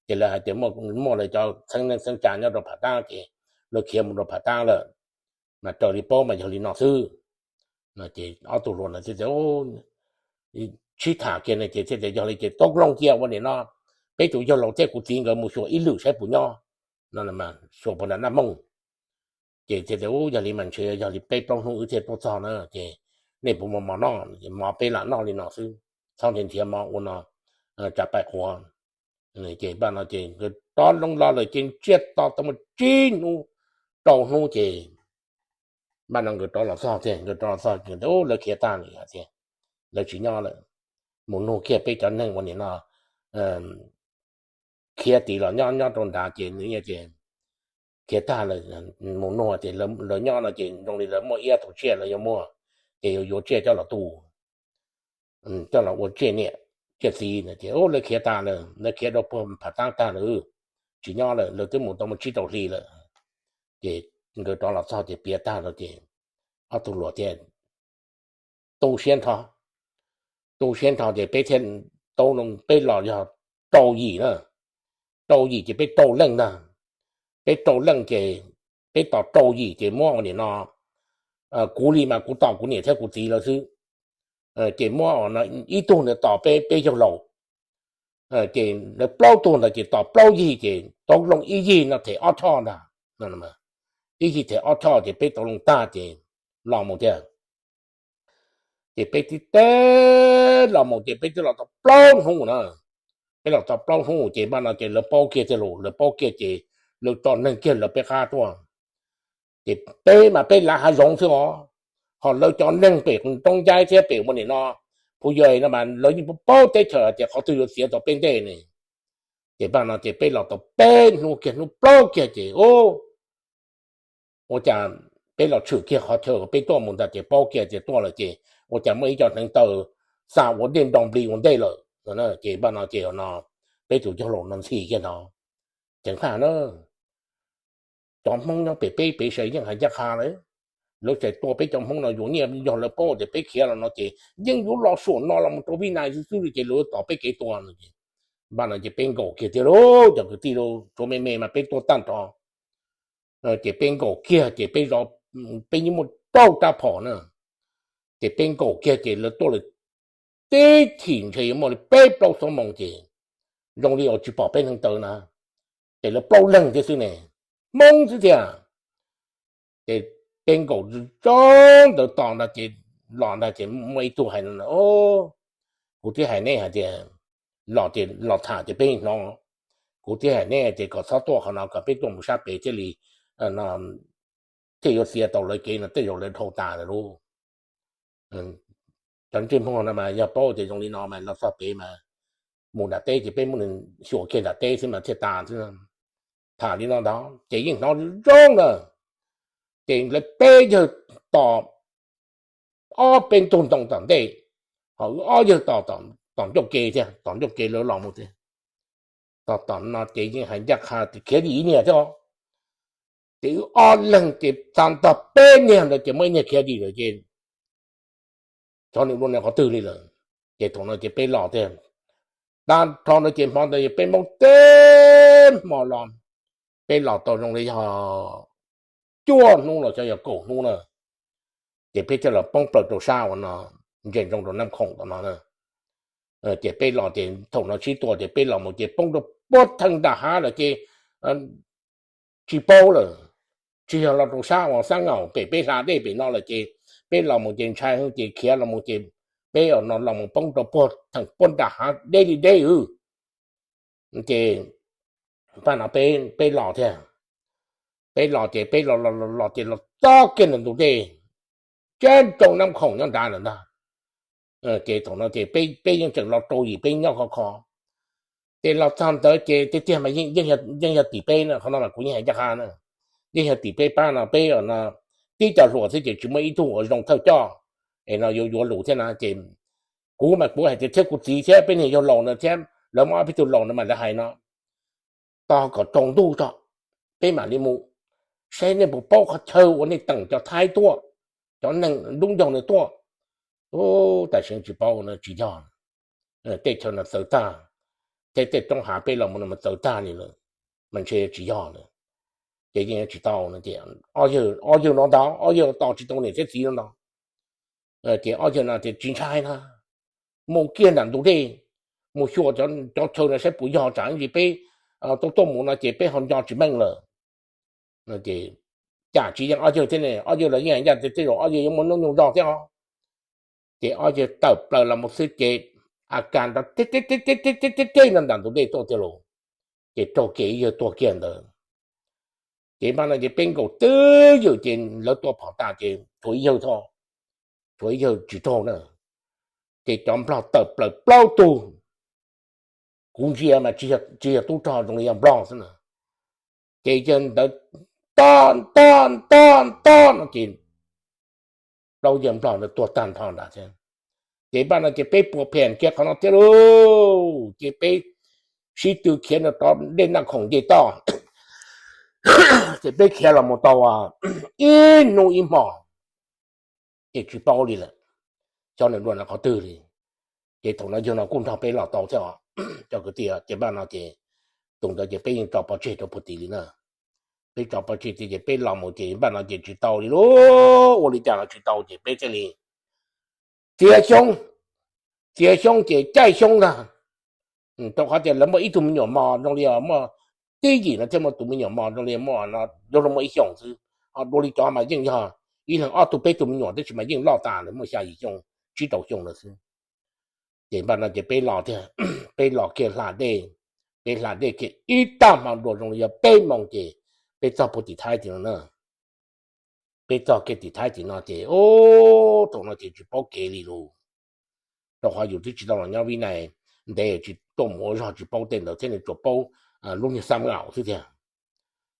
Ces lawv hais tias muaj lawv cov txheeb neej txheeb tsa nyob rau Phav Taab ces lawv khiav mus rau Phav Taab lawm, mas raws li paub mas yog li no xwb. Ces ob tug hluas no thiaj tias sib tham kiag ne ces thiaj tias yog li ces tau loo cia ua nim no peb tus yawg laus thiab kuv txiv nkawd mus xyuas ib lwm saib puas nyob, xyuas puas nram Naj Mooj. Ces thiaj tias ub, yog li mas ntshe yog li peb plaub hnub wb thiaj tuaj txog na, ces nej puas muaj mov noj? Mov peb lam noj li no xwb, txhob nrhiav nrhiav mov ua no, tsam pais quav. Ces npaj no ces nkawd rov loo los lawm ces ntsiag to tau muaj tsib hnub rau hnub ces npaj no nkawd rov los txog thiab, nkawd rov los txog ces lawv khiav tag lawm thiab, lawv tsis nyob lawm. Mus nug kiag peb cov neeg ua nim no khiav tid los nyob nyob rau nrad ces nws tias khiav tag lawm, mus nug tias lawv nyob no ces zoo li lawv muaj ib tug tsiaj lawv yuav muag, ces yuav yuav tsiaj coj los tu, coj los ua tsiaj niam tsiaj txiv no ces lawv khiav tag lawm, lawv khiav rau puag Phav Taab tag lawm, tsis nyob lawm, lawv twb mus tau muaj tsib rau hli lawm. Ces nkawd rov los txog ces piav tag lawm ces ob tug hluas thiaj tu siab nrho, tu siab nrho ces peb thiaj tau, peb los yog rau yim na, rau yim ces peb rau leej ntag, peb rau leej ces peb tos rau yim ces muab ua nim no, kuv li mas kuv tos kuv niam thiab kuv txiv lawv xwb, ces muab ib tug ntawd tos peb peb yawg laus, ces lawv plaub tug ntawd ces tos plaub yig ces tau loo ib yig no them ob choj ntag, ib yig them ob choj ces peb tau loo tag ces los mus thiab. Ces peb tib teb los mus ces peb twb los tau plaub hnub na, peb los tau plaub hnub ces npaj no ces lawv paub kiag tiag los, lawv paub kiag ces lawv tso neeg kiag lawv peb qab tuaj. Ces peb mas peb lav hav zoov xwb os, Ho lawv cov neeg pem roob ncaib thiab pem ua nim no, phu yog no mas lawv yeej paub teb chaws tias qhov twg yuav txiav tau peb ntej ne. Ces npaj no ces peb los tau peb hnub kiag hnub plaub kiag ces ua cas peb los tshwm kiag qhov chaw peb tuaj mus ntag ces paub kiag tias tuaj lawm ces ua cas muaj ib co hneev taw xa ua dej nro nplig ua ntej lawm. Ces npaj no ces no peb tus yawg laus no ntxhi kiag no, ceev faj na, cov Hmoob nyob pem peb pem sai yeej hais ncaj qha lawm, lawv txawm tua peb cov Hmoob no yuav nyiaj yog lawv paub tias peb khiav los no ces yeej yuav los saum no los rau Vib Nais xwb xwb li ces lawv tos peb kev tua no. Npaj no ces peb nkaum kiag tiag lauj cov kwv tij lauj, tsuav me me mas peb tuaj tag nrho. Ces peb nkaum kiag ces peb, peb yeej muaj rau rab phom na, ces peb nkaum kiag ces lawv tuaj lawm tib thim ntshe yuav muaj li peb plaub xuab moos ces zoo li uas tsis pom peb hneev taw na, ces lawv plaub leeg thiab xwb ne, Hmoob xwb thiab. Ces peb nkaum zoj ntawd tos ntag ces los ntag ces muaj ib tug hais no, kuv twb hais neb hais tias los ces los tham ces peb hnov, kuv twb hais neb tias kom txhob tuaj qhov no kom peb tuaj mus sab pem thiaj li thiaj yuav txiav tau lawv kev no tej zaum lawv dhau tas lawm lauj. Cov ntsej muag no mas yog paub tias zoo li no mas los txog pem mas mus nram teb ces peb muab nws xyuas kiag nram teb xwb mas thiaj tas xwb. Tham li no ntag ces yeej hnov zoo na, ces lawv peb yawg tos ob peb ntug ntoo tom ntej, ho wb ob yawg tos tom ncauj ke thiab, tom ncauj ke lawv los mus thiab. Tos tom no ces yeej hais ncaj qha tias khiav dim ib niag thiab, ces wb ob leeg ces tag nrho peb niag ntawd ces muaj ib niag khiav dim lawm ces xyov nws dua nws qhov twg li lawm. Ces thaum no ces peb los tiag, tag nrho no ces hmo ntawd peb Hmoob teb hmo los, peb los tau zoo li yog cuaj hnub los xyov yog kaum hnub na, ces peb thiaj los poob plaws rau sab uas no, ntsia ntsoov rau Nab Khoom tom no na. Ces peb los ces thaum no sib tua ces peb los mus ces poob rau puag theem nram hav lawm ces tsis paub lawm, tsis yog los rau sab uas Xab Ngaum pem peb hla dej pem no lawm ces peb los mus ces ntshai heev ces khiav los mus ces peb no los mus poob rau puag theem puag nram hav deb li deb. Ces pab no peb los thiab, peb los ces peb los los los ces los txog kiag ntawm ntug dej, tseeb rau Nab Khoom nyob nrad lawm ntag. Ces thaum no ces peb yeej tseem los rau yim peb nyob khov kho. Ces los txog ntawd ces tiag tiag mas yeej yog tim peb na, qhov no mas kuv yeej hais ncaj qha na, yeej yog tim peb pab no peb no tib co hluas xwb ces tsis muaj ib tug uas zoo thawj coj es no yuav yuav lus thiab na. Ces kuv mas kuv hais tias thiab kuv txiv thiab peb niag yawg laus na thiab lawv muaj ob peb tug laus na mas lawv hais no, tos kom tsaus ntuj tso peb mam li mus saib nej puas paub qhov chaw uas nej teem cov Thaib tuaj, cov neeg dub ncaug no tuaj. Tam sim tsis paub no tsis yog, tej chaw no txawv tag, tej tej roob hav peb los mus no mas txawv tag li lawm, mas ntshe tsis yog lawm. Ces yeej tsis tau no ces ob yawg no ntag, ob yawg tos tsis tau niam thiab txiv no ntag. Ces ob yawg no tias tsis ntshai na, mus kiag nram ntug dej, mus xyuas cov chaw no saib puas yog, tsam ntsis peb tuaj tuaj mus no ces peb ho nco tsis meej lawm. Ces cas tsis yeej ob yawg thiab ne, ob yawg los yeej hais ncaj tias tej zaum ob yawg yuav muaj hnub nyoog zog thiab os. Ces ob yawg tawm plaws los mus xwb ces a kas nrov teb teb teb teb teb teb teb no nram ntug dej tuaj tiag lauj. Ces raug kev ib yawg tuag kiag ntawd. Ces npaj no ces peb nkaus twb ywm ces lawv tua phom tas ces tshuav ib yawg tho, tshuav ib yawg tsis raug na. Ces cov nplog tawm plaws plaub tug, kuv ntsia mas tsis yog tub rog zoo li yog nplog xwb na. Ces yawg ntawd nto nto nto nto no ces plaub yawg nplog ntawd tuag tag nrho nrad thiab. Ces npaj no ces peb puas phem kiag qhov no thiab lauj, ces peb sib tw khiav no rov dej Naj Khoom nce toj. Ces peb khiav los mus tau ib hnub ib hmo, ces tsis paub li lawm, xyov nws dua qhov twg li. Ces thaum no yawg no kuj nrog peb los tau thiab os cov kwv tij. Ces npaj no ces tus ntawd ces peb yeej tso pov tseg rau puag tim li na. Peb tso pov tseg tias ces peb los mus ces npaj no ces tsis tau li lauj, ua li cas los tsis tau ces peb thiaj li txiav xyoob, txiav xyoob ces caij xyoob ntag. Rau qhov tias lawv muaj ib tug me nyuam mos zoo li muaj tib yim no thiab muaj tus me nyuam mos zoo li muaj no, yuav luag muaj ib xyoos xwb, ho dua li cov mas yeej yog ib leeg ob tug peb tug me nyuam tab sis mas yeej loj tas lawm muaj xya yim xyoo, tsib rau xyoo lawm xwb. Ces npaj no ces peb los tiag, peb los kiag hla dej, peb hla dej kiag ib tag hmo dua zoo li yog peb moos ces peb txog puag tim Thaib tiag no na. Peb txog kiag tim Thaib tim no ces ub, thaum no ces tsis paub kev li lus, rau qhov yus twb tsis tau los nyob Vib Nais ntev, tsis tuaj mus ua zog tsis paub tej ntawd thiab, nws tsuas paub lub niag xab aum xwb tiag.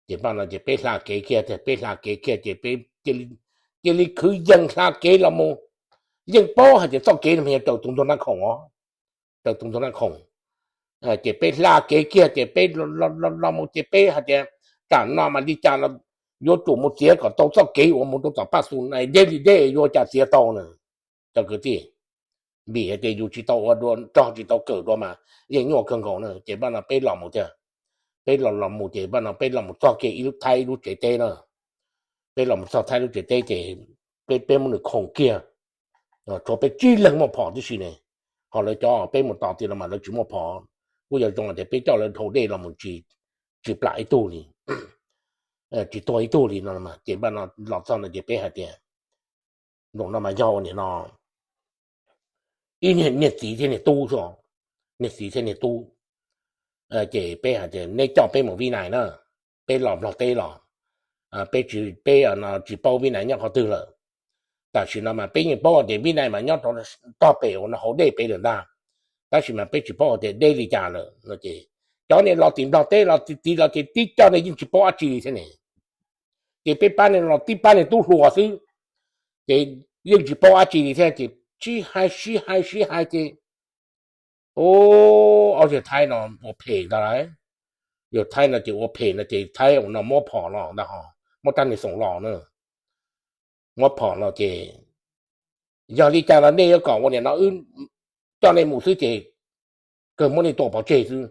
Ces npaj no ces peb hla kev kiag tiag, peb hla kev kiag ces peb cia li khwv yees hla kev los mus, yeej paub hais tias txoj kev no yog raws tus ntug Naj Khoom os, raws tus ntug Naj Khoom. Ces peb hla kev kiag ces peb los mus ces peb hais tias tam no mas li cas los yuav tsum mus txiav kom tau txoj kev uas mus rau tom Paj Xus na, deb li deb yuav cas txiav tau na cov kwv tij, vim hais tias yus tsis tau ua dua rog tsis tau kawm dua mas yeej nyuaj kawg nkaus na. Ces npaj no peb los mus tiag, peb los los mus ces npaj no peb los mus txog kiag ib lub Thaib ib lub tsev teb na. Peb los mus txog Thaib lub tsev teb ces peb, peb muab nws khoom kiag, tshuav peb tsib leeg muaj phom tib si ne, ho lawv cov peb mus tos tias no mas lawv tsis muaj phom, kuj yog zoo tias peb coj lawv dhau dej los mus tsis, tsis plam ib tug li, tsis tuag ib tug li no. Ces npaj no los txog no ces peb hais tias, ntu no mas yog ua nim no ib niag txiv thiab niag tub xwb, niag txiv thiab niag tub. Ces peb hais tias neb coj peb mus Vib Nais na, peb los Nplog teb los, peb tsis, peb no tsis paub Vib Nais nyob qhov twg lawm. Tam sim no mas peb yeej paub tias Vib Nais mas nyob rau tog pem ua no hauv dej pem lawm ntag, tab sis mas peb tsis paub tias deb li cas lawm no ces cov niag los tim Nplog teb los txiv los ces tib co ne yeej tsis paub dab tsi li thiab ne. Ces peb pab niag los tib pab niag tub hluas xwb, ces yeej tsis paub dab tsi li thiab ces sib hais sib hais sib hais ces, ub, ob yawg Thaib no ua phem ntag lauj. Yawg Thaib no ces ua phem no ces Thaib ua no muab phom los ntag ho, muab rab niag xoom los na, muab phom los ces yog li cas los nej yuav kom ua nim no wb coj nej mus xwb ces kawg muab nej tua pov tseg xwb.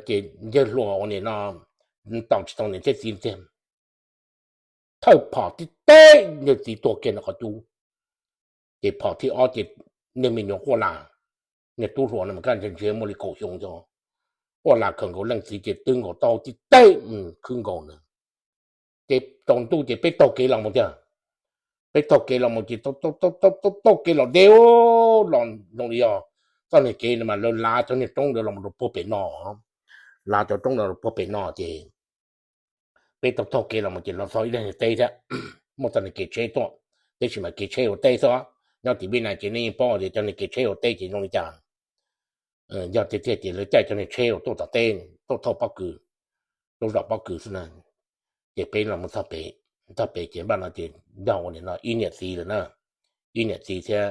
Ces yawg hluas ua nim no tau tsis tau niam thiab txiv tiag, thawj phom tib teb yawg txiv tuag kiag nws qhov cub. Ces phom thib ob ces niag me nyuam Quaj Las, niag tub hluas no mas kaj ntshe muaj li kaum xyoo xwb, Quaj Las khaws nkaus leej txiv ces twb nkaus taub hau tib teb khwb nkaus nws. Ces tsaus ntuj ces peb taug kev los mus tiag, peb taug kev los mus ces taug kev los deb los zoo li yog txoj niag kev mas lawv lav cov niag roob ntawd los rau puag pem no, lav cov roob ntawd rau puag pem no ces peb taug taug kev los mus ces los txog ib lub niag teb thiab, muaj txoj niag kev tsheb tuaj, tab sis mas kev tsheb ua teb xwb. Nyob tim Vib Nais ces nej yeej paub tias cov niag kev tsheb ua teb ces zoo li cas. Yog tiag tiag ces lawv caij cov niag tsheb uas tuaj tom teb, tuaj thauj pob kws, tuaj zom pob kws xwb na. Ces peb los mus txog pem, txog pem ces npaj no ces yog ua nim no ib niam txiv lawm na, ib niam txiv thiab,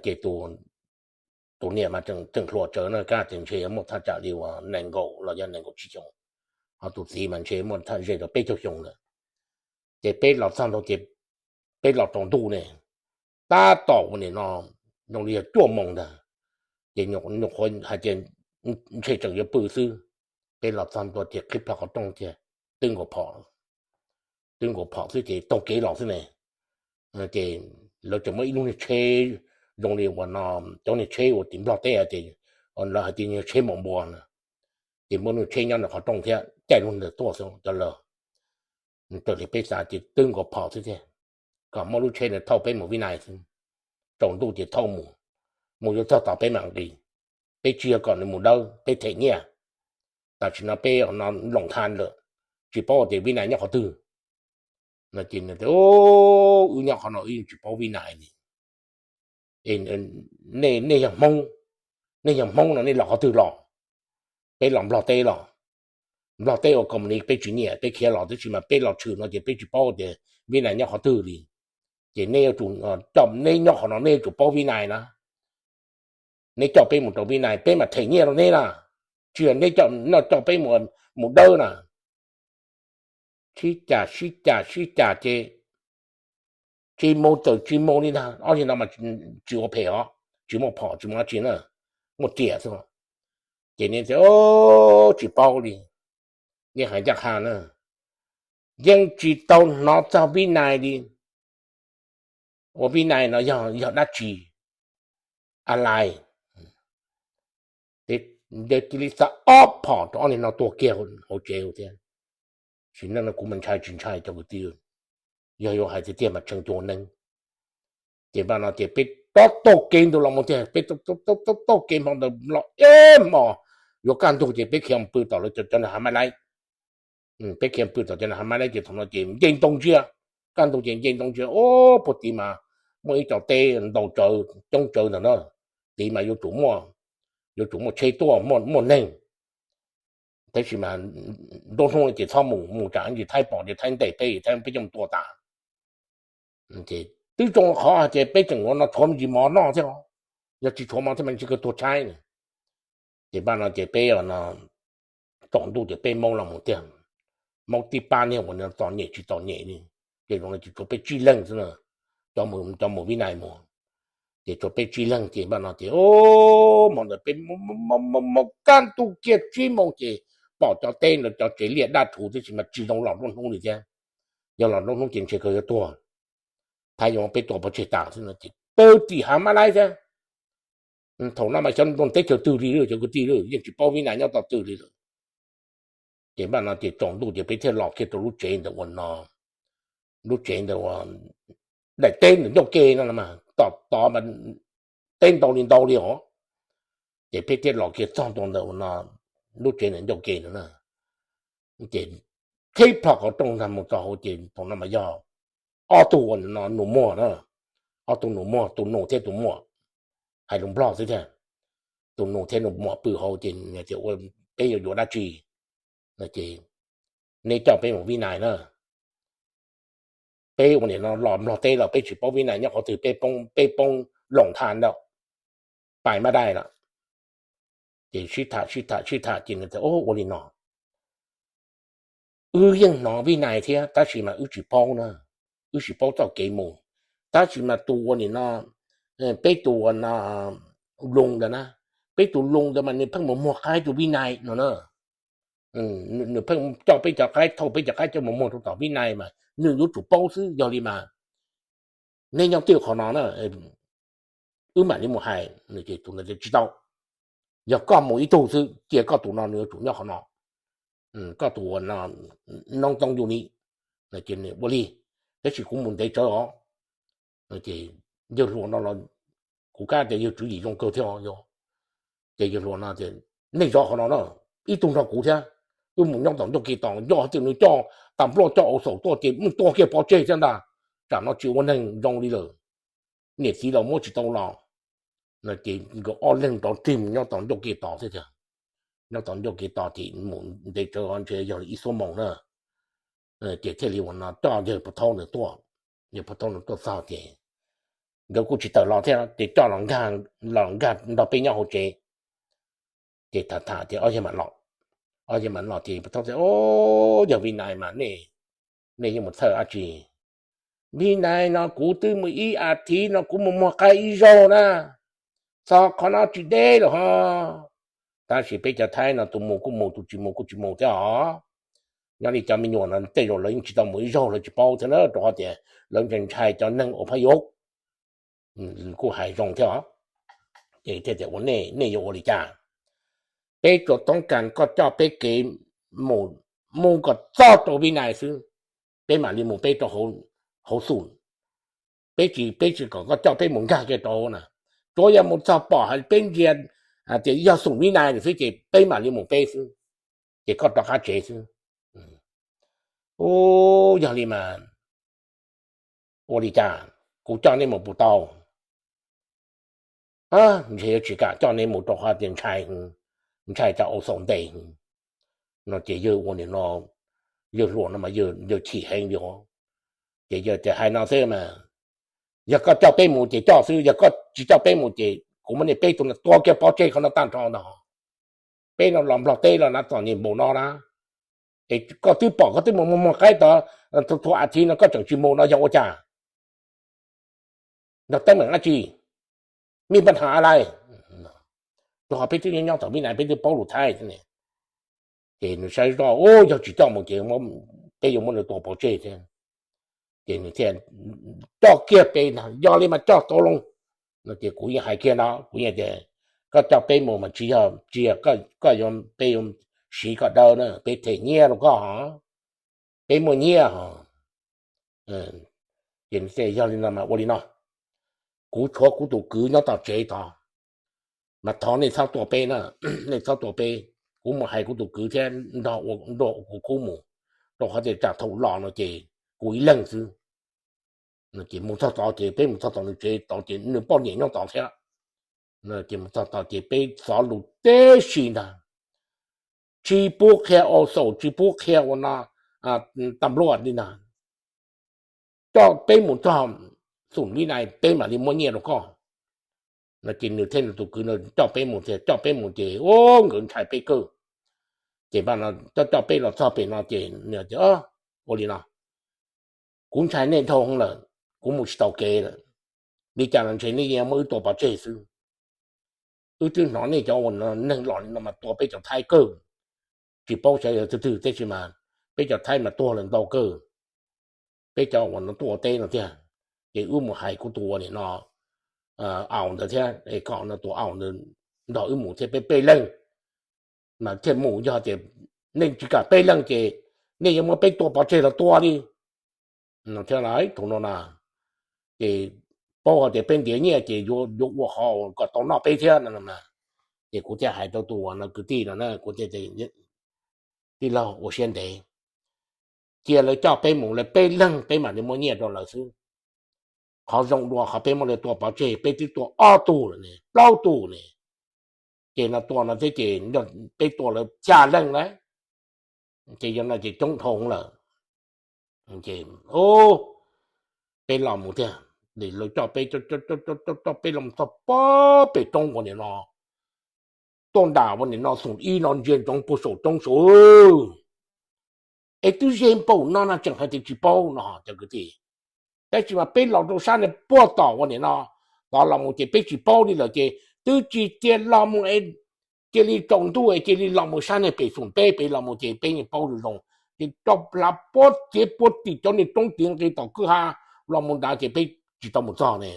ces tus niam mas tseem hluas tsawv na, kaj tias ntshe yuav muaj thaj tsam li uas nees nkaum los yog nees nkaum tsib xyoos, ho tus txiv mas ntshe muaj thaj ze rau peb caug xyoo lawm. Ces peb los txog ntua ces peb los tsaus ntuj ne, tab tom ua nim no zoo li yog cuaj moos ntag, ces nyuam qhuav hais tias ntshe tseem yuav pw xwb, peb los txog ntua ces qhib plho qhov rooj tiag, twb nkaus phom, twb nkaus phom xwb ces taug kev los xwb ne. Ces lawv tseem muaj ib lub niag tsheb zoo li uas no, cov niag tsheb uas tim Nplog teb hais tias, lawv hais tias niag tsheb maum npua na, ces muaj lub tsheb nyob nram qhov rooj thiab caij lub ntawd tuaj xwb cov lawv. Raws li peb xav ces twb nkaus phom xwb tiag, kom muaj lub tsheb nws thauj peb mus Vib Nais xwb. Tsaus ntuj ces thauj mus, mus yuav txog tom peb mam nqis, peb tsis yog kom nws mus dawb, peb them nyiaj. Tam sim no peb no loos tha lawm, tsis paub tias Vib Nais nyob qhov twg. No ces nws tias, wb nyob qhov no wb yeej tsis paub Vib Nais li. Nej yog Hmoob, nej yog Hmoob no nej los qhov twg los? Peb los Nplog teb los, Nplog teb ua company peb tsis nyiam peb khiav los, tab sis mas peb los tshwm no ces peb tsis paub tias Vib Nais nyob qhov twg li. Ces nej yuav tsum, neb nyob qhov no nej yuav tsum paub Vib Nais na. Neb coj peb mus rau Vib Nais peb mam them nyiaj rau neb na, tsis yog neb coj peb mus dawb na. Sib cav sib cav sib cav ces tsis mus txawm tsis mus li ntag, ob niag no mas tsis ua phem os, tsis muaj phom tsis muaj dab tsi na, muaj riam xwb. Ces nws tias, tsis paub li, yeej hais ncaj qha na, yeej tsis tau hnov txog Vib Nais li. Ua Vib Nais no yog dab tsi? A lais, cia li xa ob phom rau ob niag no tuag kiag hauv tsev thiab. Sim neej no kuv mas ntshai tsis ntshai cov kwv tij, yog yuav hais tiag tiag mas tshee cuag neeb. Ces npaj no ces peb rov taug kev ntawd los mus tiag, peb taug kev hmo ntawd los ib hmos yuav kaj ntug ces peb khiav mus pw tom lawv cov niag hav maib laib. Peb khiav mus pw tom cov niag hav maib laib ces thaum no ces nce ntoo ntsia, Kaj ntug ces nce ntoo ntsia, o, puag tid mas muaj ib co teb ntau tsawv coob tsawv ntawm na. Tid mas yuav tsum muaj, yuav tsum muaj tsheb tuaj, muaj neeg. Tab sis mas nruab hnub no ces txhob mus, mus tsam tsis Thaib pom ces Thaib ntes peb, Thaib peb coj mus tua tas. Twb zoo qhov hais tias peb tseem ua no tshuav me ntsis mov noj thiab, yog tsis tshuav mov thiab mas tsis kawg tuag tshaib. Ces npaj no ces peb no tsaus ntuj ces peb maub los mus tiag, maub tib pab niag uas txom nyem tsis txom nyem li, ces zoo li ces tshuav peb tsib leeg xwb na, cov mus, cov mus Vib Nais mus. Ces tshuav peb tsib leeg ces npaj no ces, o, hmo ntawd peb maub kaj ntug kiag tsib moos ces pom cov teb ntawd cov tsev liaj daj rhuv tib si mas tsis zoo los nruab hnub li thiab. Yog los nruab hnub ces ntshe kawg yuav tuag, Thaib yuav muab peb tua pov tseg tas xwb no ces pw tim hav mab laib thiab. Thaum no mas xyov nyob teb chaws twg li lawm cov kwv tij lawm, yeej tsis paub Vib Nais nyob tom twg li lawm. Ces npaj no ces tsaus ntuj ces peb thiaj los kiag rau lub tsev ntawd ua no, lub tsev ntawd ua daim teb ntawm ncauj ke no mas tom tod mas teb ntau li ntau li os. Ces peb thiaj los kiag txog ntua ntawm ua no, lub tsev ntawm ncauj ke ntawd na. Ces thib plho qhov rooj ntag mus txog hauv ces thaum no mas yog ob tug ua no nus muag na, ob tug nus muag, tus nus thiab tus muam, hais lus Nplog xwb thiab. Tus nus thiab nus muam pw hauv ces tias, Ua, peb yuav yuav dab tsi? No ces, Neb coj peb mus Vib Nais na. Peb ua nim no los Nplog teb los peb tsis paub Vib Nais nyob qhov twg, peb poob, peb poob Loos Thas ntawm Pais Mab Dais lawm. Ces sib tham sib tham sib tham ces nws tias, Ua li no, wb yeej hnov Vib Nais thiab tab sis mas wb tsis paub na, wb tsis paub txoj kev mus. Tab sis mas tus ua nim no, peb tus ua no, Loos ntawd na, peb tus Loos ntawd mas nws pheej mus muag qaib rau Vib Nais no na. Nws pheej coj peb cov qaib, thauj peb cov qaib coj mus muag rau tom Vib Nais mas nws yuav tsum paub xwb. Yog li mas neb nyob twj qhov no na, wb mam li mus hais. Tus ntawd tias, Tsis tau, yog koj mus ib tug xwb, cia koj tus no nws yuav tsum nyob qhov no, koj tus ua no noob toob yus ni. Ua li, tab sis kuv mus ntev tsawv os. Ces yawg hluas no los, kuv kab tias yawg tswv yim zoo kawg thiab os. Ces yawg hluas no tias, Nej zov qhov no na, ib tug nrog kuv thiab, wb mus nyob tom ncauj ke tos, yog tias nws coj tas npluaj coj au xaum tuaj ces mus tua kiag pov tseg thiab ntag, tsam no tsis ua neeg zoo li lawm, niam txiv los muab tsis tau los. No ces nkawd ob leeg rov rig mus nyob tom ncauj ke tos thiab tiag. Nyob tom ncauj ke tos ces mus ntev tsawv ntshe yog ib xuab moos na. Ces thiaj li ua no coj yawg Pov Thaub ntawd tuaj. Yawg Pov Thaub ntawd tuaj txog ces nkawd kuj tsis tawm los thiab ces coj los nkag, los nkag nrog peb nyob hauv tsev. Ces tham tham ces ob yawg mam los, ob yawg mam los ces Pov Thaub tias, Au, yog Vib Nais mas nej, nej yeej mus txhawj dab tsi? Vib Nais no kuv twb mus ib as thiv no kuv mus muag qaib ib zaug na, txog qhov no tsis deb lawm ho. Tab sis peb cov Thaib no tus mus kuj mus, tus tsis mus kuj tsis mus thiab os. Nyob li cov me nyuam no tej zaum lawv yeej tsis tau mus ib zaug lawv tsis paub thiab na, rau qhov tias lawv ntshai ntshai cov neeg ua phab yuv. Kuj hais zoo thiab os. Ces thiaj tias, Ua nej, nej yuav ua li cas? Peb tsuas toob kas koj coj peb kev mus, mus kom txog rau Vib Nais xwb, peb mam li mus peb rau hauv xum. Peb tsis, peb tsis kom koj coj peb mus nkag kiag rau hauv na. Tsuav yog mus txog pom hais peb ntsia tias yog xum Vib Nais lawm xwb ces peb mam li mus peb xwb, ces koj rov qab tsev xwb. Ub, yog li mas ua li cas, kuv coj nej mus puas tau? Ntshe yuav tsis kam coj nej mus rau qhov tias ntshai, ntshai cov au xaum ntes. No ces yawg ua nim no, yawg hluas no mas yawg chim heev li os. Ces yawg tias, Hais no xwb mas, yog koj coj peb mus ces coj xwb, yog koj tsis coj peb mus ces kuv muab nej peb tug no tua kiag pov tseg qhov no tag nrho ntag. Peb no los Nplog teb los na txom nyem npaum no na, es koj twb pom koj twb mus muag muag qaib tod, txhua txhua as thiv no koj tseem tsis mus no yog ua cas? Nrog teeb meem dab tsi? Mij paj ntham a lai? Rau qhov peb twb nyob tom Vib Nais peb twb paub lus Thaib thiab ne. Ces nws saib zoj, Ub, yog tsis coj mus ces peb yuav muab nws tua pov tseg thiab. Ces nws thiaj coj kiag peb ntag, Yog li mas coj tau loo. No ces kuv yeej hais kiag no, kuv yeej tias, Koj coj peb mus mas tsis yog, tsis yog koj yuav, peb yuav siv koj dawb na, peb them nyiaj rau koj hos, peb muaj nyiaj hos. Ces yog li no mas ua li no, kuv tshuav kuv tus kwv nyob tom tsev tod, mas thov nej txhob tua peb na, nej txhob tua peb. Kuv mus hais kuv tus kwv thiab nrog ua, nrog ua kuv khub mus, rau qhov tias tsam thaum los no ces kuv ib leeg xwb. Ces mus txog tod ces peb mus txog tom nws tsev tod ces nws poj niam nyob tod thiab. Ces mus txog tod ces peb xov lus tib si ntag, tsis pub qhia a xaum, tsis pub qhia ua no, tam luaj li ntag. Coj peb mus txog Xum Vib Nais peb mam li muab nyiaj rau koj. No ces nws thiab nws tus kwv no coj peb mus tias, coj peb mus ces ua nkawd ntshai peb kawg. Ces coj coj peb los txog pem no ces nws tias, ua li no, kuv ntshai nej dhau hwv lawm, kuv mus tsis tau kev lawm. Li cas los ntshe nej yeej muab wb tua pov tseg xwb. Wb twb hnov nej cov ua neeg los li no mas tua peb cov Thaib kawg, tsis paub xyov yog twg twg tab sis mas peb cov Thaib mas tuag lawm ntau kawg. Peb cov uas no tuaj ua teb no tiag, ces wb mus hais kuv tus ua nim no, aum ntawd thiab, kom no tus aum ntawd nrog wb mus thiab peb peb leeg mas thiaj mus. Yog tias nej tsis kam peb leeg ces nej yuav muab peb tua pov tseg los tua li no thiab lauj. Thaum no na ces paub hais tias peb ntiav nyiaj ces yuav ua qhov kom tau noj peb thiab no. Ces kuv thiaj hais rau tus uas no kwv tij no na, kuv thiaj, tij laug ua siab ntev, cia lawv coj peb mus, lawv peb leeg peb mam li muab nyiaj rau lawv xwb. Qhov zoo dua qhov peb muab lawv tua pov tseg, peb twb tua ob tug lawm ne, plaub tug ne. Ces no tua no thiab ces peb tua lawv xya leej lawm, ces yog no ces coob dhau lawm. Peb los mus tiag, lawv coj peb, coj peb los txog pem roob ua nim no, tuaj nram ua nim no Xoom Ib no ntsia ntsoov puag saum roob saud, es twb ze npaum no na tseem hais tias tsis paub no cov kwv tij. Tab sis mas peb los rau sab no puag tom ua nim no, tod los mus ces peb tsis paub li lawm ces twb tsis cia los mus es cia li tsaus ntuj es cia li los mus sab niag pem Xoom peb pem los mus ces peb yeej paub zoo zoo. Ces rau plav puag txiav puag tim cov niag roob tid nqis tom kwj ha los mus nrad ces peb tsis tau mus txog ne.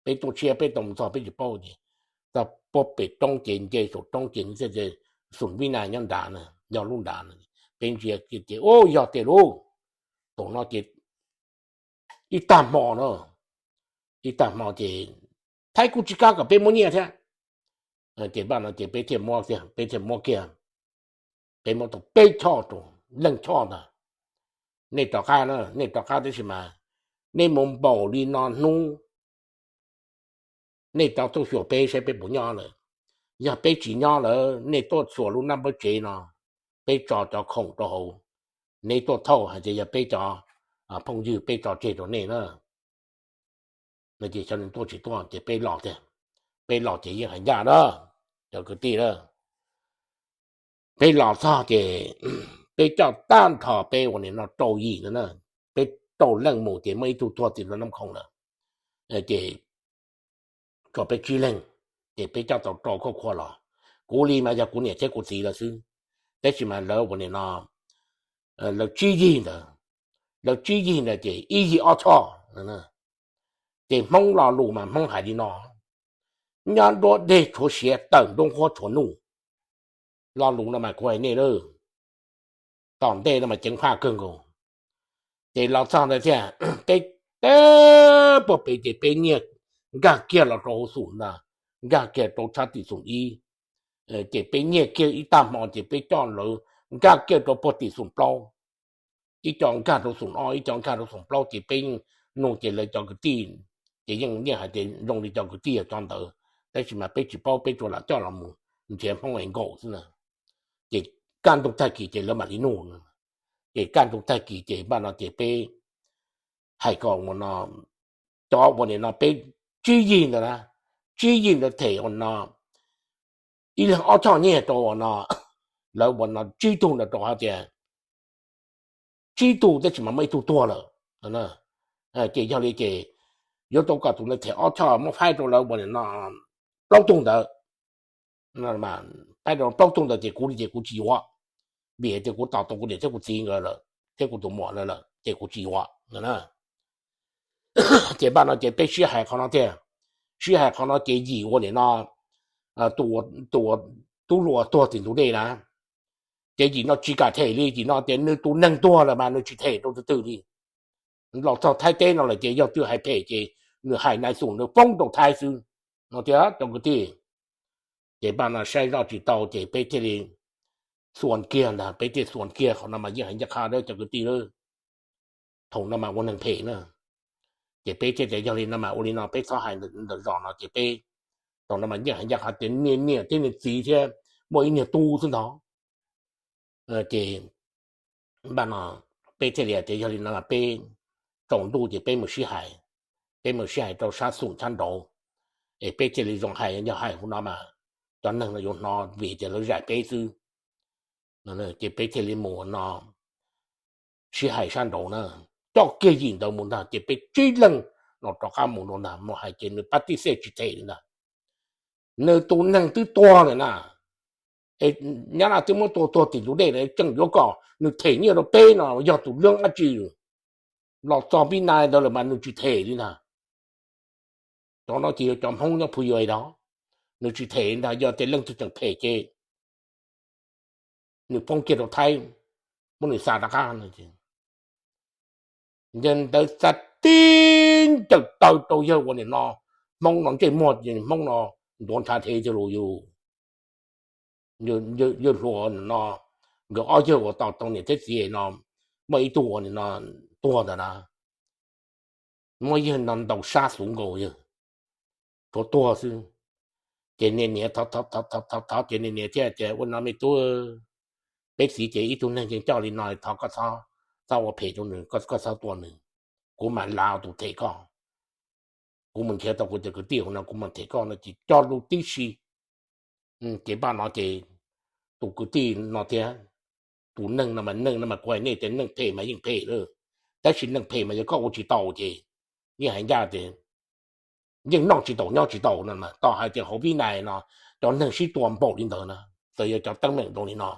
Peb tuaj tshiab peb tau mus txog peb tsis paub ces txog puag pem roob ces nce saum roob ces Xoom Vib Nais nyob nrad, yog lub nrad. Peb ntsia kiag ces ub yog tiag lauj. Thaum no ces ib tag hmo no, ib tag hmo ces Thaib kuj tsis kam kom peb muab nyiaj thiab. Ces npaj no ces peb thiaj muab kiag, peb thiaj muab kiag, peb muab tau peb choj rau, leej choj ntag. Nej rov qab na, nej rov qab tab sis mas nej mus npaum li no hnub nej rov tuaj xyuas peb saib peb puas nyob lawm. Yog peb tsis nyob lawm nej tuaj xyuas lub nab npawb tsev no, peb tso cov khoom rau hauv, neb tuaj thauj hais tias yog peb cov phooj ywg peb tso tseg rau nej na. No ces xyov nws tuaj tsis tuaj ces peb los tiag, peb los ces yeej hais ncaj na, cov kwv tij na. Peb los txog ces peb coj tag nrho peb ua nim no rau yim no na, peb rau leej mus ces muaj ib tug tuag tim lub Nab Khoom lawm, ces tshuav peb tsib leeg, ces peb coj tau rau khoj khua los. Kuv li mas yog kuv niam thiab kuv txiv lawv xwb, tab sis mas lawv ua nim no lawv tsib yig ntawd, lawv tsib yig ntawd ces ib yig ob choj. Ces Hmoob lo lus mas Hmoob hais li no, nyob nruab deg tshuav siav, tawm nruab nqhuab tshuav nuj. Lo lus no mas kuv hais nej lawm, tom ntej no mas ceev faj kawg nkaus. Ces los txog ntawd thiab peb teb puag pem ces peb nyiag nkag kiag los rau hauv Xum ntag, nkag kiag rau sab tim Xum Ib. Ces peb nyiag kiag ib tag hmo ces peb coj lawv nkag kiag rau puag tim Xum Plaub. Ib co nkag rau Xum Ob, ib co nkag rau Xum Plaub ces peb yeej nug ces lawv cov kwv tij ces yeej yeej hais tias zoo li cov kwv tij yog cov ntawd, tab sis mas peb tsis paub, peb tsuas lam coj los mus nrhiav Hmoob es nkaum xwb na. Ces kaj ntug tag kis ces lawv mam li nug. Ces kaj ntug tag kis ces npaj no ces peb hais kom ua no, cov ua nim no peb tsib yig ntawd na, tsib yig ntawd them ua no ib leeg ob choj nyiaj rau ua no, lawv ua no tsib tug ntawd rau hais tias tsib tug tab sis mas muaj ib tug tuag lawm. Ces yog li ces yuav tau kom tus ntawd them ob choj muab faib rau lawv ua nim no plaub tug ntawd. Faib rau plaub tug ntawd ces kuv li ces kuv tsis yuav, vim tias kuv tos tau kuv niam thiab kuv txiv nkawd lawm thiab kuv tus muam lawm ces kuv tsis yuav no. Ces npaj no ces peb sib hais qhov no thiab, sib hais qhov no ces yim ua nim no tus tub hluas tuag tim ntug dej na, ces yim no tsis kam them li, yim no tias nws tus neeg tuag lawm mas nws tsis them rau tus twg li. Los txog Thaib teb no lawm ces yog twg hais phem ces nws hais nais xum nws foob rau Thaib xwb no tiag cov kwv tij. Ces npaj no saib zoj tsis tau ces peb thiaj li xuas kiag ntag, peb thiaj xuas kiag qhov no mas yeej hais ncaj qha dab cov kwv tij lawm. Thaum no mas ua neeg phem na, Ces peb thiaj tias yog li no mas ua li no peb txhob hais ntawm zos no ces peb, thaum no mas yeej hais ncaj qha tias niam niam thiab niam txiv thiab muaj ib niag tub xwb ntag. Ces npaj no peb thiaj li tias yog li no mas peb tsaus ntuj ces peb mus sib hais, peb mus sib hais rau sab xum sab nraud, es peb thiaj li zoo hais, yog hais hauv no mas cov neeg no yuav hnov vim tias lawv zais peb xwb. Ces peb thiaj li mus no sib hais sab nraud na, coj kiag yim ntawd mus ntag ces peb tsib leeg no rov qab mus no ntag, mus hais ces nws pab tib xej tsis them li ntag. Nws tus neeg twb tuag lawm na, nyab laj twb muab tua tuag tim tus dej lawm, tseem yuav kom nws them nyiaj rau peb no yog tus leej dab tsi? Los txog pib nai ntawd lawm mas nws tsis them li ntag. Cov no ces yog cov Hmoob nyob Phu Yuai dog, nws tsis them li ntag, yog tias leej twg tseem them ces nws poob kiag rau Thaib, muab nws xa rov qab. Yog ntawd xa tib ncaws taw rau yawg uas nim no Hmoob no ntsej muag, Hmoob no ntuav ntshav dhev tiag lauj yus. Yawg hluas no, nkawd ob yawg uas tau tau niam thiab txiv no, muaj ib tug uas nim no tuag ntawd na, muab yawg no ntaus sab xuv nkaus yawg, tshuav tuag xwb. Ces niam niam thov thov thov ces niam niam thiaj tias ua no me tub, peb txiv ces ib tug neeg yeej coj li no, thov koj txhob ua phem rau nws, koj txhob tua nws, kuv mam lav tus them koj. Kuv mus nrhiav tau kuv cov kwv tij hauv no kuv mam them koj no ces cog lus tib si. Ces npaj no ces tus kwv tij no thiab, tus neeg no mas neeg no mas kuv hais nej tias neeg phem mas yeej phem lawm, tab sis neeg phem mas yog koj ua tsis tau ces yeej hais ncaj tias yeej noj tsis taus nyob tsis tau no mas. Tau hais tias hauv Vib Nais no cov neeg sib tua npaum li ntawd na, txawm yog cov teeb meem zoo li no,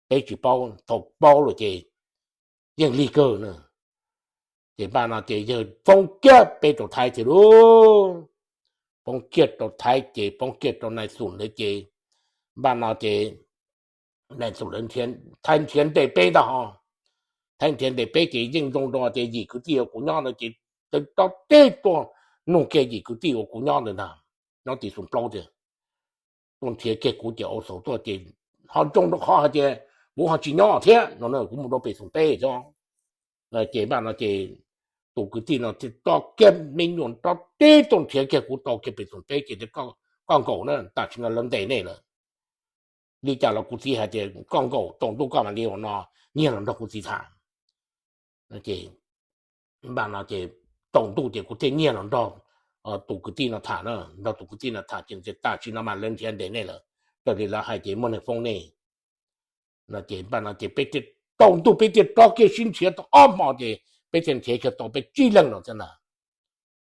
peb tsis paub, thaum paub lawm ces yeej lig kawg na. Ces npaj no ces yawg poob kiag peb rau Thaib thiab lauj. Poob kiag rau Thaib ces poob kiag rau nais xum ntawd ces npaj no ces nais xum lawv, Thaib nrhiav ntes peb ntag ho. Thaib nrhiav ntes peb ces yeej zoo rau tias yim kwv tij uas kuv nyob no ces tau teb tuaj nug kiag yim kwv tij uas kuv nyob ntawd ntag, nyob tim xum plaub tias tuaj nrhiav kiag kuv ces au xaus tuaj ces ho zoo rau qhov hais tias kuv ho tsis nyob thiab no, kuv mus rau pem xum peb xwb. Ces npaj no ces tus kwv tij no thiaj tso kiag me nyuam rov teb tuaj nrhiav kiag kuv tau kiag pem xum peb ces tias koj nkaum na, tam sim no lawv ntes nej lawm. Li cas los kuv txiv hais tias koj nkaum, tsaus ntuj koj mam li ua no, nyiag los nrog kuv txiv tham. Ces npaj no ces tsaus ntuj ces kuv thiaj nyiag los nrog tus kwv tij no tham na, nrog tus kwv tij no tham ces tam sim no mas lawv nrhiav ntes nej lawm, raws li lawv hais ces muaj neeg foob nej. No ces npaj no ces peb thiaj, tsaus ntuj peb thiaj rov kiag sib nrhiav tau ob hmo ces peb thiaj nrhiav kiag tau peb tsib leeg no thiab ntag.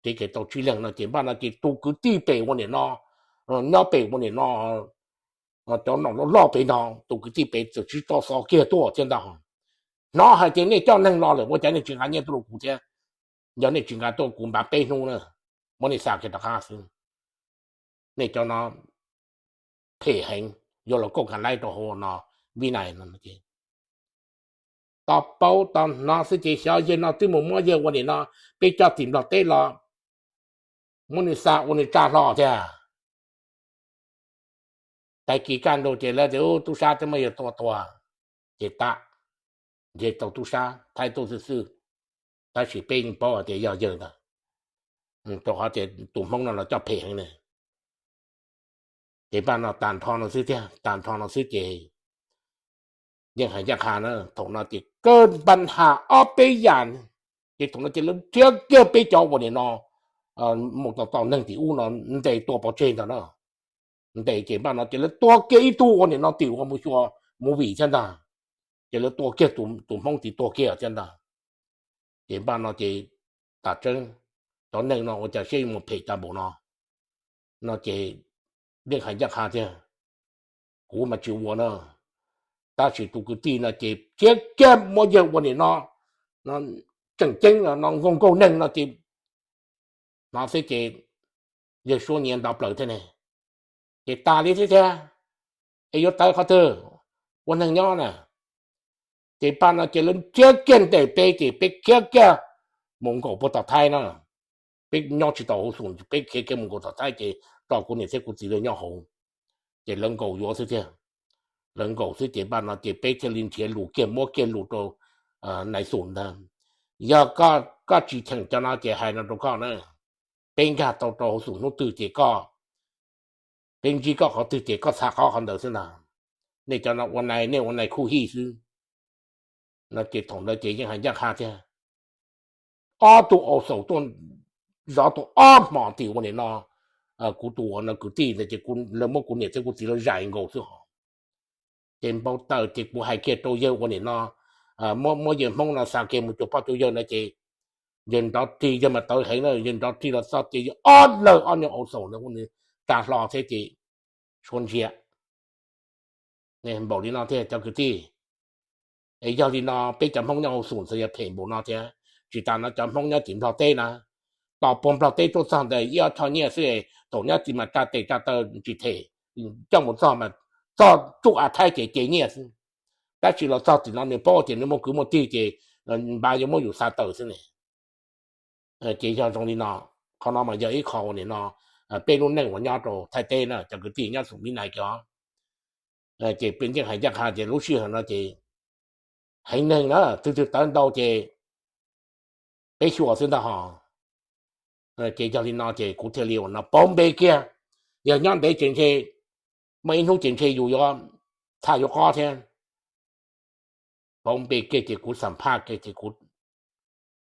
Nrhiav kiag tau tsib leeg no ces npaj no ces tus kwv tij pem ua nim no, nyob pem ua nim no, cov nom loj loj pem no, tus kwv tij pem txawm sib tso xov kiag tuaj thiab ntag. Hnov hais tias nej coj neeg los lawm ua cas nej tsis nqa nyiaj tuaj rau kuv thiab? Yog nej tsis nqa tuaj kuv npaj peb hnub na, muab nej xa kiag rov qab xwb. Nej cov no phem heev, yuav los kauj ka laib rau hauv no, Vib Nais no. Tau paub tau hnov xwb ces xyov yawg no twb mus muab yawg ua nim no, peb coj tim Nplog teb los muab nws xa ua nws tsa hlo thiab. Tag kis kaj ntug ces lawv tias tub sab twb muab yawg tua tuag, ces tam nrhiav tau tub sab Thaib tuaj xwb xwb, tab sis peb yeej paub hais tias yog yawg ntag, rau qhov tias tus Hmoob no los coj phem heev na. Ces npaj no tag nrho no xwb thiab, tag nrho no xwb ces yeej hais ncaj qha na, thaum no ces kawg npaj has ob peb yam, ces thaum no ces lawv nrhiav kiag peb cov ua nim no mus tau tom neeg tim ub no ntes tua pov tseg ntag na. Ntes ces npaj no ces lawv tua kiag ib tug ua nim no tim ua mus xyuas movie thiab ntag, ces lawv tua kiag tus Hmoob tid tuag kiag thiab ntag. Ces npaj no ces tam tseeb cov neeg no ua cas siab yuav mus phem tas npaum no, no ces yeej hais ncaj qha tiag, kuv mas tsis ua na, tab sis tus kwv tij no ces thiab kiag muab yawg ua nim no, tseem ceeb no nkaug nkaug neeg no ces no xwb ces yawg suab nyiav nto plaws thiab ne, ces tas li thiab thiab, es yuav tawv qhov twg, ua neeg nyob na. Ces npaj no ces lawv khiav kiag ntes peb ces peb khiav kiag mus nkaum puag tom Thaib no, peb nyob tsis tau hauv xum, peb khiav kiag mus nkaum tom Thaib ces tso kuv niam thiab kuv txiv lawv nyob hauv, ces lawv nkaum yuav xwb thiab. Lawv nkaum xwb ces npaj no ces peb thiaj li nrhiav lus kiag muab kiag lus rau nais xum ntag, Yog koj tsis cheem cov no ces hais no rau koj na, peb nkag tau rau hauv xum hnub twg ces koj, peb ntsib koj qhov twg ces koj txha qhov qhov ntawd xwb ntag. Nej cov no ua nai, nej ua nai khuj hij xwb. No ces thaum ntawd ces yeej hais ncaj qha thiab. Ob tug au xaus tuaj zov tau ob hmo tim ua nim no, kuv tus ua no kwv tij ntawd ces lawv muab kuv niam thiab kuv txiv lawv zais nkaus xwb hos. Ces npau taws ces kuv hais kiag rau yawg ua nim no, muab yawg Hmoob no xa kiag mus cuag poj cuag yawg no ces yawg nrov rig, yawg mas tawv heev na, yawg nrov rig los txog ces yawg ob lawg ob nyuag au xaus ntawd ua nws tsa hlo thiab ces suab ntsia npaum li no thiab cov kwv tij. Es yog li no peb cov Hmoob nyob hauv xum txawm yog phem npaum no thiab, tsis tas no cov Hmoob nyob tim Nplog teb na, tos puag Nplog teb tuaj txog ntawd ib ob choj nyiaj xwb, thaum nyob tim mas tsa tes tsa taw tsis them, coj mus txog mas txog tsuj av Thaib ces ces nyiaj xwb. Tab sis los txog tim no nws paub tias nws muaj kwv muaj tij ces npaj yuav muab yus xa tawm xwb ne. Ces yog zoo li no, qhov no mas yog ib qho ua nim no peb lub neej uas nyob rau Thaib teb na cov kwv tij nyob xum Vib Nais kiag. Ces peb yeej hais ncaj qha tias lub sij hawm no ces heev neeg na, twg twg tawv ntau ces peb xyuas xwb ntag hos. Ces yog li no ces kuv thiaj li ua no pauv npe kiag, yog nyob ntev ces ntshe muaj ib hnub ces ntshe yus yuav txhaj yuav qob thiab. Pauv npe kiag ces kuv xam phaj kiag ces kuv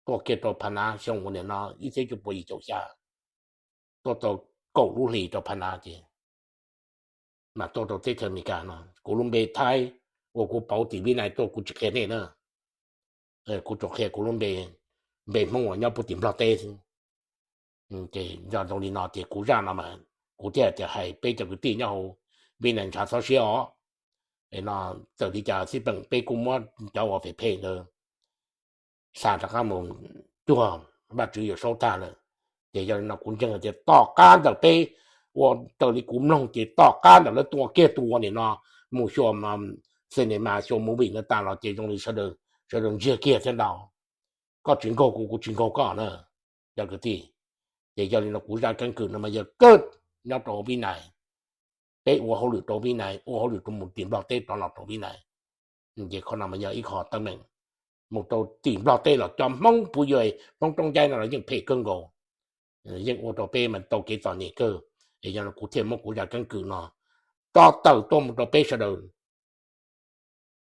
tuaj kiag rau Pha Nav xyoo ua nim no ib txhiab cuaj pua yim caum xya, tuaj tau kaum lub hlis rau Pha Nav ces mas tuaj rau teb chaws Amelikas no. Kuv lub npe Thaib uas kuv pauv tim Vib Nais tuaj kuv tsis qhia nej na, kuv tsuas qhia kuv lub npe, npe Hmoob uas nyob puag tim Nplog teb xwb. Ces yog zoo li no ces kuv zaj no mas kuv thiaj tias hais peb cov kwv tij nyob hauv Vib Nais ntshav txhob siab os. No txawm li cas xij peem peb kuj muab cov uas phem phem ntawd xa rov qab mus cuag Vajtswv yuav saub tag lawm. Ces yog li no kuv ntseeg hais tias tom qab ntawm peb ua raws li kuv mloog ces tom qab ntawm lawv tua kiag tus ua nim no mus xyuas cinema xyuas movie no tas los ces zoo li sawv daws ntsiag kiag thiab ntau. Koj tsis nkaug kuv, kuv tsis nkaug koj na cov kwv tij. Ces yog li no kuv zaj keeb kwm no mas yog kawg nyob rau Vib Nais. Peb ua hauj lwm rau Vib Nais, ua hauj lwm rau mus tim Nplog teb rov los rau Vib Nais. Ces qhov no mas yog ib qho teeb meem mus rau tim Nplog teb los cov Hmoob puv yuag Hmoob roob ncaib no los yeej phem kawg nkaus, yeej ua rau peb mas tau kev txom nyem kawg. Es yog no kuv thiaj muab kuv zaj keeb kwm no tso tawm tuaj mus rau peb sawv daws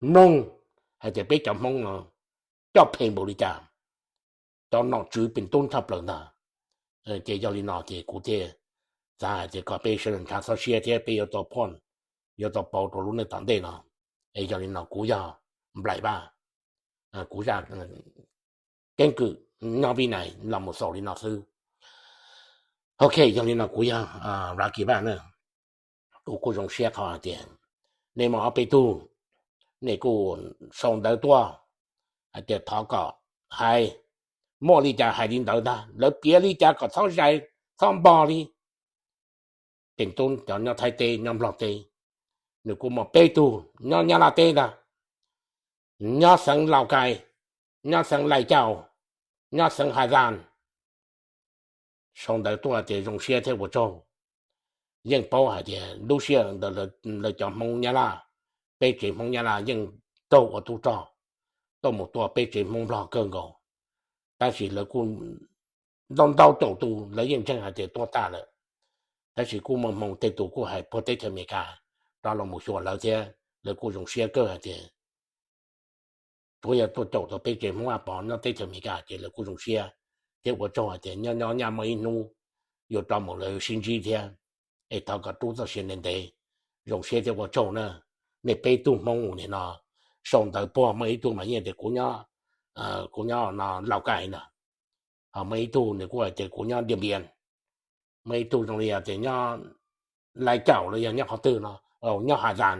mloog hais tias peb cov Hmoob no coj phem npaum li cas, cov nom tswv pes tub tshaj plaws ntag. Ces yog li no ces kuv thiaj xav hais tias kom peb sawv daws ntshav txhob siab thiab peb yuav tau phoj, yuav tau pauv rau lub neej tom ntej no. Es yog li no kuv yog Nplaim Vaj, kuv zaj keeb kwm nyob Vib Nais los mus xaus li no xwb. Ok, yog li no kuv yog Lucky Vaj na. Kuv kuj zoo siab qhov hais tias nej muaj ob peb tug, nej kuj sau ntawv tuaj hais tias thov kom hais, muaj li cas hais li ntawd ntag, lawv piav li cas kom txhob zais, txhob npog li. Pes tub cov nyob Thaib teb nyob Nplog teb, nws kuj muaj peb tug nyob Nyab Laj teb ntag, nyob xeev Lauj Kaim, nyob xeev Laij Cauj, nyob xeev Hais Zaj. Sau ntawv tuaj tias zoo siab thiab ua tsaug. Yeej paub hais tias lub sij hawm ntawd lawv cov Hmoob Nyab Laj, peb tsev Hmoob Nyab Laj yeej raug ua tub rog tuaj mus tua peb tsev Hmoob Nplog kawg nkaus. Tab sis lawv kuj ntau ntau caum tus lawv yeej ntseeg hais tias tuag tag lawm, tab sis kuj muaj hmoo tej tus kuj hais puag teb chaws Amelikas rov los mus xyuas lawv thiab lawv kuj zoo siab kawg hais tias tsuav yog tuaj caum tau peb tsev Hmoob Vaj Pov nyob teb chaws Amelikas ces lawv kuj zoo siab thiab ua tsaug hais tias nyob nyob nyaj muaj ib hnub yuav rov mus lawv sib ntsib thiab. Es thov kom rub txoj sia ntev ntev, zoo siab thiab ua tsaug na. Nej peb tug Hmoob nim no sau ntawv puag, muaj ib tug mas yeej tias kuv nyob, kuv nyob no Lauj Kaim na, ho muaj ib tug nws kuj hais tias kuv nyob Diaj Npias, muaj ib tug zoo li tias nyob Laij Cauj los yog nyob qhov twg no, nyob Hais Zaj.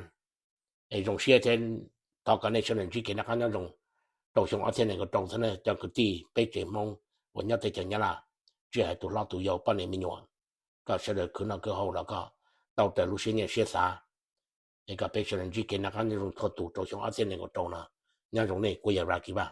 Es zoo siab thiab thov kom nej sawv daws ntsib kev noj qab nyob zoo rau xyoo ob txhiab nees nkaum rau xwb na cov kwv tij peb tsev Hmoob uas nyob teb chaws Nyab Laj, tsis hais tus hlob tus yau poj niam me nyuam, kom sawv daws khwv noj khwv haus los kom tau raws lub siab nyiam siab xav. Es kom peb sawv daws ntsib kev noj qab nyob zoo txhua tus rau xyoo ob txhiab nees nkaum rau no. Nyob zoo nej, kuv yog Lucky Vaj.